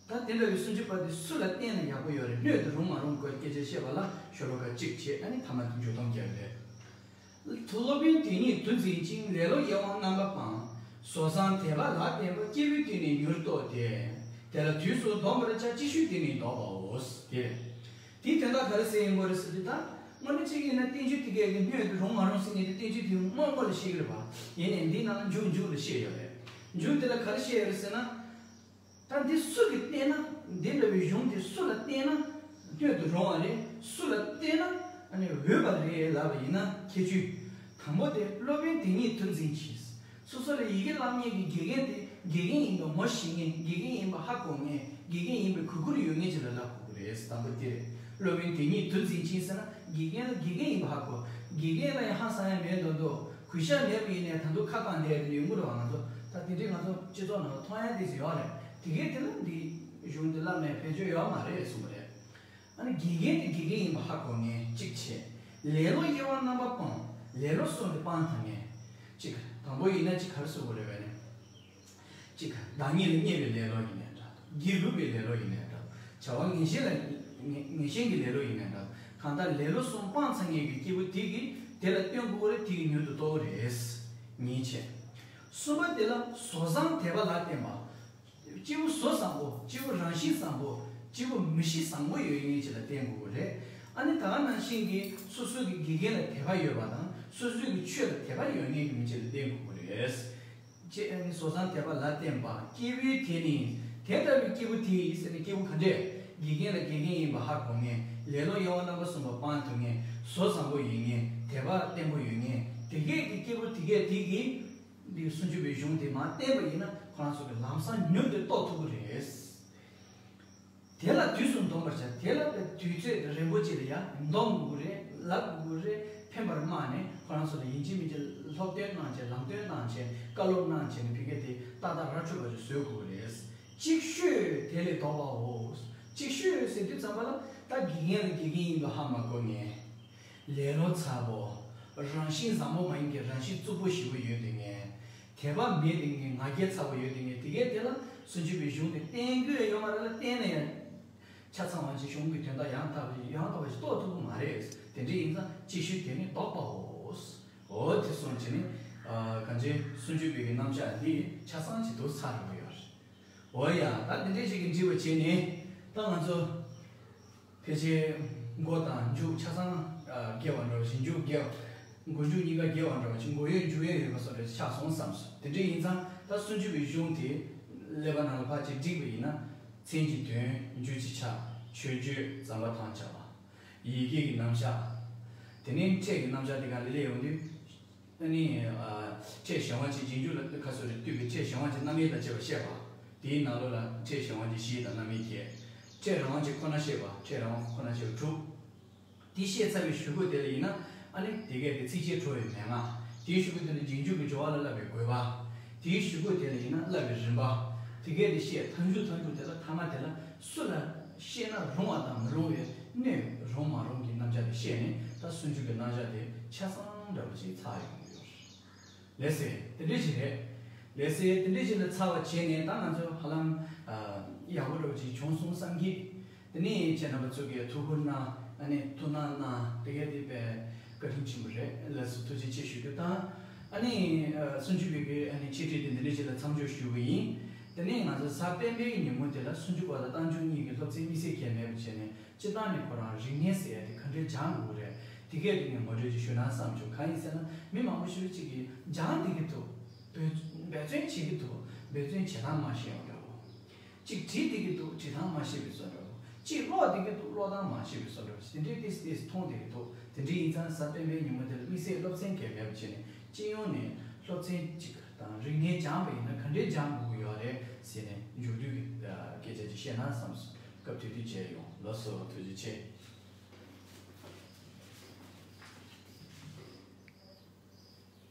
ད་དེ་འདྲ་བའི་སུམ་ཅུ་པ་དེ་སུ་ལ་བསྟན་ན་ཡག་པོ་ཡོད་རེད། སྣོད་དུ་རུང་མ་རུང་གི་སྐད་ཆ་བཤད་པ་ལ་ཤོ་ལོ་ཀ་གཅིག་བྱས། ཨ་ནི་མཐའ་མ་དེ་འཇུག་སྡོམ་རྒྱག་གི་རེད། སློབ་དཔོན་དེ་ཉིད་དུ་འཛིན་ཅིང་། ལེ་ལོ་གཡེང་བ་རྣམ་པ་སྤང་། བཟོ་བཟང་དད་པ་ལ་བརྟེན་པ། སྐྱེས་བུ་དེ་ནི་མྱུར་རྟོགས་ཏེ། དེ་ལ་དུས་སུ་འདོམས་པར་བྱ། ཅིག་ཤོས་དེ་ནི་བཟློག་པའོ། དེ་རེད། དེའི་དོན་དག་ག་རེ་ཟེར་ཡིན་དགོས་རེད་ཟེར་དུས། ད་དངོས་གནས་གཅིག་ཡིན་ན་བསྟན་བཅོས་དེ་གའི་གི་སྣོད་དུ་རུང་མ་རུང་ཟེར་མཁན་དེ་བསྟན་བཅོས་དེ་སྔོན་སྔོན་ལ་བཤད་ཀྱི་རེད་པ། ཡིན་ནའི་འདི་ནང་མཇུག་མཇུག་ལ་བཤད་ཡོད་རེད། མཇུག་དེ་ལ་ག་རེ་བཤད་ཡོད་རེད་ཟེར་ན། ད་འདི་སུ་གིས་བསྟན་ན། འདི་འདྲ་བའི་གཞུང་དེ་སུ་ལ་བསྟན་ན་སྣོད་དུ་རུང་བ་རེད། སུ་ལ་བསྟན་ན་ཨ་ནི་འོས་པ་རེད་ལབ་པ་ཡིན་ན། ཁྱད་ཆོས་དང་པོ་དེ་སློབ་དཔོན་དེ་ཉིད་དུ་འཛིན་གྱིས། སོ་སོ་ལ་ཡི་གེ་བསླབ་མཁན་གྱི་དགེ་རྒན་དེ་དགེ་རྒན་ཡིན་པ་ངོ་ཤེས་མཁན། དགེ་རྒན་ཡིན་པ་ཧ་གོ་མཁན། དགེ་རྒན་ཡིན་པའི་གུས་བཀུར་ཡོད་མཁན་ཅིག་ལ་བསླབ་དགོས་ཀྱི་རེད། དང་པོ་དེ་རེད། སློབ་དཔོན་དེ་ཉིད་དུ་འཛིན་གྱིས་ཟེར་ན། དགེ་རྒན་ལ་དགེ་རྒན་ཡིན་པ་ཧ་གོ། དགེ་རྒན་ལ་ཡང་ཧང་སང་ཡ་མེད་མདོག་མདོག་གུས་ཞབས་མེད་པ་ཡིན་ནའི་ད་དུང་ཁ་བཏང་བསྡད་དེ་ཡོང་གི་རེད་པ། ང་ཚོ་ད་དེ་འདྲའི་ང་ཚོ་སྤྱི་ཚོགས་ནང་ལ་མཐོང་ཡ་དེ་ཚོ་ཡོད་རེད། དེ་གས་དེ་ལ་འདི་གཞུང་འདི་བསླབ་ནས་ཕན་ཆོད་ཡོད་མ་རེད་གསུངས་པ་རེད། ཨ་ནི་དགེ་རྒན་དེ་དགེ་རྒན་ཡིན་པ་ཧ་གོ་མཁན་གཅིག་བྱས། ལེ་ལོ་གཡེང་བ་རྣམ་པ་སྤང་། ལེ་ལོ་གསུམ་དེ་སྤང་ཐུབ་མཁན་གཅིག་དང་པོ་ཡིན་ན་གཅིག་ག་རེ་ཟེར་དགོས་རེད་པས་ནི། གཅིག་བདག་ཉིད་ལ་བརྙས་པའི་ལེ་ལོ་ཡིན་ནའི་འདྲ། སྒྱིད་ལུག་པའི་ལེ་ལོ་ཡིན་ནའི་འདྲ། བྱ་བ་ངན་ཞེན་ལ་ངན་ངན་ཞེན་གྱི་ལེ་ལོ་ཡིན་ནའི་འདྲ། གང་ལྟར་ལེ་ལོ་གསུམ་སྤངས་ཚར་མཁན་གྱི་སྐྱེས་བུ་དེ་གིས་དེ་ལ་བརྟེན་དགོས་རེད། དེ་གིས་མྱུར་དུ་རྟོགས་རེད། གཉིས་བྱས། གསུམ་པ་དེ་ལ་བཟོ་བཟང་དད་པ་ལ་བརྟེན་པ། སྐྱེས་བུ་བཟོ་བཟང་པོ། སྐྱེས་བུ་རང་བཞིན་བཟང་པོ། སྐྱེས་བུ་མི་གཤིས་བཟང་པོ་ཡོད་མཁན་ཅིག་ལ་བརྟེན་དགོས་རེད། ཨ་ནི་ད་ག་ནང་བཞིན་གྱི་སོ་སོ་གི་དགེ་རྒན་ལ་དད་པ་ཡོད་པ་དང་། སོ་སོ་གི་ཆོས་ལ་དད་པ་ཡོད་མཁན་གྱི་མི་ཅིག་ལ་བརྟེན་དགོས་རེད། ཅེས་ཨ་ནི་བཟོ་བཟང་དད་པ་ལ་བརྟེན་པ། སྐྱེས་བུའི་དེ་ནི། དེ་ལྟ་བུའི་སྐྱེས་བུ་དེ་ཡིས་ཟེར་ནས་སྐྱེས་བུ་ག་འདྲས། དགེ་རྒན་ལ་དགེ་རྒན་ཡིན་པ་ཧ་གོ་མཁན། ལེ་ལོ་གཡེང་བ་རྣམ་པ་གསུམ་པ་སྤང་ཐུབ་མཁན། བཟོ་བཟང་པོ་ཡིན་མཁན། དད་པ་བརྟན་པོ་ཡོད་མཁན། དེ་གས་ཀྱི་སྐྱེས་བུ་དེ་གས་དེ་གིས་འདི་སུམ་ཅུ་པའི་གཞུང་དེ་མར་བསྟན་པ་ཡིན་ན། ཁོ་རང་ཚོ་གི་ལམ་སང་མྱུར་དུ་རྟོགས་ཐུབ་ཀྱི་རེད། དེ་ལ་དུས་སུ་འདོམས་པར་བྱ། དེ་ལ་དུས་ཚོད་རིང་པོ་ཅིག་ལ་ཡང་འདོམས་དགོས་རེད། ལབ་དགོས་རེད། ཕན་པར་སྨྲ་ནས་ཁོ་རང་ཚོ་ལ་ཡིན་གཅིག་མིན་གཅིག་སློབ་སྟོན་གནང་བྱས། ལམ་སྟོན་གནང་བྱས། བཀའ་སློབ་གནང་བྱས་ནས་ཕ་གི་དེ་ཏག་ཏག་ར་འཕྲོད་པ་ཞིག་བཟོ་དགོས་རེད། ཅིག་ཤོས་དེ་ལས་ལྡོག་པའོ། ཅིག་ཤོས་ཟེར་དུས་ཙམ་པ་ལ་ད་དགེ་རྒན་ལ་དགེ་རྒན་ཡིན་པ་ཧ་མ་གོ་མཁན། ལེ་ལོ་ཚ་པོ། རང་བཞིན་བཟང་པོ་མ་ཡིན་མཁན། རང་བཞིན་རྩུབ་པོ་ཞེ་པོ་ཡོད་བསྡད་མཁན། དད་པ་མེད་བསྡད་མཁན། ང་རྒྱལ་ཚ་པོ་ཡོད་བསྡད་མཁན། དེ་གས་དེ་ལ་སུམ་ཅུ་པའི་གཞུང་དེ་བསྟན་དགོས་ཡོད་མ་རེད་ལ། བསྟན་ན་ཡང་ཆ་ཚང་བ་ཅིག་གཞུང་གི་དོན་དག་ཡང་དག་པ་ཞིག་ཡང་དག་པ་ཞིག་རྟོགས་ཐུབ་ཀྱི་མ་རེད། དེ་འདྲ་ཡིན་ཙང་ཅིག་ཤོས་དེ་ནི་ལྡོག་པའོ། འོ་དེ་སོང་བྱས་ནས་གང་ཅི་སུམ་ཅུ་པའི་གི་རྣམ་གཞག་འདི་ཆ་ཚང་ཅིག་ཏུ་ཚར་འགྲོ་གི་ཡོད་རེད། འོ་ཡ། ད་དེ་འདྲས་ཅིག་གི་འདྲི་བ་བྱས་ནས་ད་ང་ཚོ་ཕལ་ཆེར་མགོ་དང་མཇུག་ཆ་ཚང་ཨ་འགལ་བ་འདྲ་བ་ཞིག་མཇུག་འགལ། མགོ་མཇུག་གཉིས་ཀ་འགལ་བ་འདྲ་བ་ཞིག་མགོ་ཡོད་མཇུག་ཡོད་ཡོད་པ་བཟོ་འདྲ་ཞིག་ཆགས་སོང་བསམ་སོང་། དེ་འདྲས་ཡིན་ཙང་ད་སུམ་ཅུ་པའི་གཞུང་དེ་ཀླད་པ་ནང་ལ་ཕར་ཅིག་བསྒྲིགས་པ་ཡིན་ན། མཚན་གྱི་དོན། རྒྱུ་གཅིག་ཆ། མཆོད་བརྗོད། ཛམ་བྷ་ཐང་བྱ་བ། ཡི་གེ་གི་རྣམ་གཞག་དེ་ནས་ཕྲད་ཀྱི་རྣམ་གཞག་དེ་ག་ལ་སླེབས་ཡོང་དུས། ཨ་ནི་ཨ་ཕྲད་གཞན་དབང་བྱེད་རྗེས་འཇུག་ལ་ཁ་སོ་རེ་བཏུས་པའི་ཕྲད་གཞན་དབང་བྱེད་རྣམ་དབྱེ་དང་བཅས་པ་བཤད་པ། དེའི་ནང་ལོགས་ལ་ཕྲད་གཞན་དབང་བྱེད་བཞི་དང་རྣམ་དབྱེ་བརྒྱད། ཕྲད་རང་དབང་བྱེད་ཁོ་ན་བཤད་པ། ཕྲད་རང་དབང་ཁོ་ན་བཤད་པ་དྲུག་དེ་བཤད་ཚར་བའི་གཞུག་གུ་དེ་ལ་ཡིན་ན། ཨ་ནི་དེ་གས་དེ་ཚིགས་བཅད་འཕྲོ་བའི་མན་ངག་དེའི་གཞུག་གུ་དེ་ལ་རྗེས་འཇུག་གི་སྦྱོར་བ་ལ་བསླབ་པའི་དགོས་པ། དེའི་གཞུག་གུ་དེ་ལ་ཡིན་ན་བསླབ་པའི་རིམ་པ། དེ་གས་དེ་བཤད་མཐའ་མཇུག་མཐའ་མཇུག་དེ་ལ་ཐ་མ་དེ་ལ་སུ་ལ་བཤད་ན་རུང་བ་དང་མི་རུང་བའི་སྣོད་རུང་མ་རུང་གི་རྣམ་གཞག་དེ་བཤད་ནས། ད་སུམ་ཅུ་གི་རྣམ་གཞག་དེ་ཆ་ཚང་འདྲ་པོ་ཅིག་ཚར་ཡོང་གི་ཡོད་རེད། ལགས་སེ། དེ་འདྲ་ཞིག་རེད། ལགས་སེ། དེ་འདྲ་ཞིག་ལ་ཚར་བ་བྱས་ནས་ད་ང་ཚོ་ཧ་ལམ་ཨ་ཡག་པོ་འདྲ་པོ་ཅིག་བྱུང་སོང་བསམ་གི། དེ་ནས་ཁྱེད་རྣམ་པ་ཚོ་གིས་ཐུགས་ཁུར་གནང་། ཨ་ནི་ཐུགས་སྣང་གནང་། དེ་གས་དེ་དཔེ་བཀའ་དྲིན་ཆེན་པོ་རེད། ལགས་སོ། ཐུགས་རྗེ་ཆེ་ཞུ་རྒྱུ་དང་། ཨ་ནི་ཨ་སུམ་ཅུ་པའི་གི་ཨ་ནི་འཆད་ཁྲིད་དེ་འདི་འདྲ་ཅིག་ལ་མཚམས་འཇོག་ཞུ་གི་ཡིན། དེ་ནས་ང་ཚོ་གཟའ་སྤེན་པའི་ཉིན་མོ་དེ་ལ་སུམ་ཅུ་པ་དང་རྟགས་འཇུག་གཉིས་ཀྱི་སློབ་ཚན་དམིགས་བསལ་གང་ཡང་མེད་པ་བྱས་ནས། སྤྱིར་བཏང་ནས་ཁོ་རང་རིག་གནས་ཟེར་ཡ་དེ་ག་འདྲས་སྦྱང་དགོས་རེད། དེ་གས་དེ་ངས་ངོ་སྤྲོད་ཅིག་ཞུ་ན་བསམ་བྱུང་། གང་ཡིན་ཟེར་ན་མི་མང་པོ་ཞེ་པོ་ཅིག་གིས་སྦྱང་བསྡད་ཀྱི་འདུག་འབད་འབད་བརྩོན་བྱེད་ཀྱི་འདུག་འབད་བརྩོན་བྱེད་སྟངས་མ་ཤེས་པ་འདྲ་བོ། གཅིག་བྲིས་བསྡད་ཀྱི་འདུག་བྲིས་སྟངས་མ་ཤེས་པའི་བཟོ་འདྲ་བོ། གཅིག་ཀློག་བསྡད་ཀྱི་འདུག་ཀློག་སྟངས་མ་ཤེས་པའི་བཟོ་འདྲ་བོ། དེ་འདྲའི་ཏོག་ཙམ་ཏོག་ཙམ་མཐོང་བསྡད་ཀྱི་འདུག་དེ་འདྲ་ཡིན་ཙང་གཟའ་སྤེན་པའི་ཉིན་མོ་དེ་ལ་དམིགས་བསལ་སློབ་ཚན་གང་ཡང་མེད་པ་བྱས་ནས། སྤྱི་ཡོངས་ནས་སློབ་ཚན་གཅིག་དང་རིག་གནས་སྦྱངས་པ་ཡིན་ན་ག་འདྲས་སྦྱང་དགོས་ཀྱི་ཡོད་རེད་ཟེར་ནས་མཇུག་བསྡུ་གི་སྐད་ཆ་ཅིག་བཤད་ན་བསམ་སོང་། སྐབས་དེ་དུས་མཇལ་ཡོང་། ལགས་སོ། ཐུགས་རྗེ་ཆེ།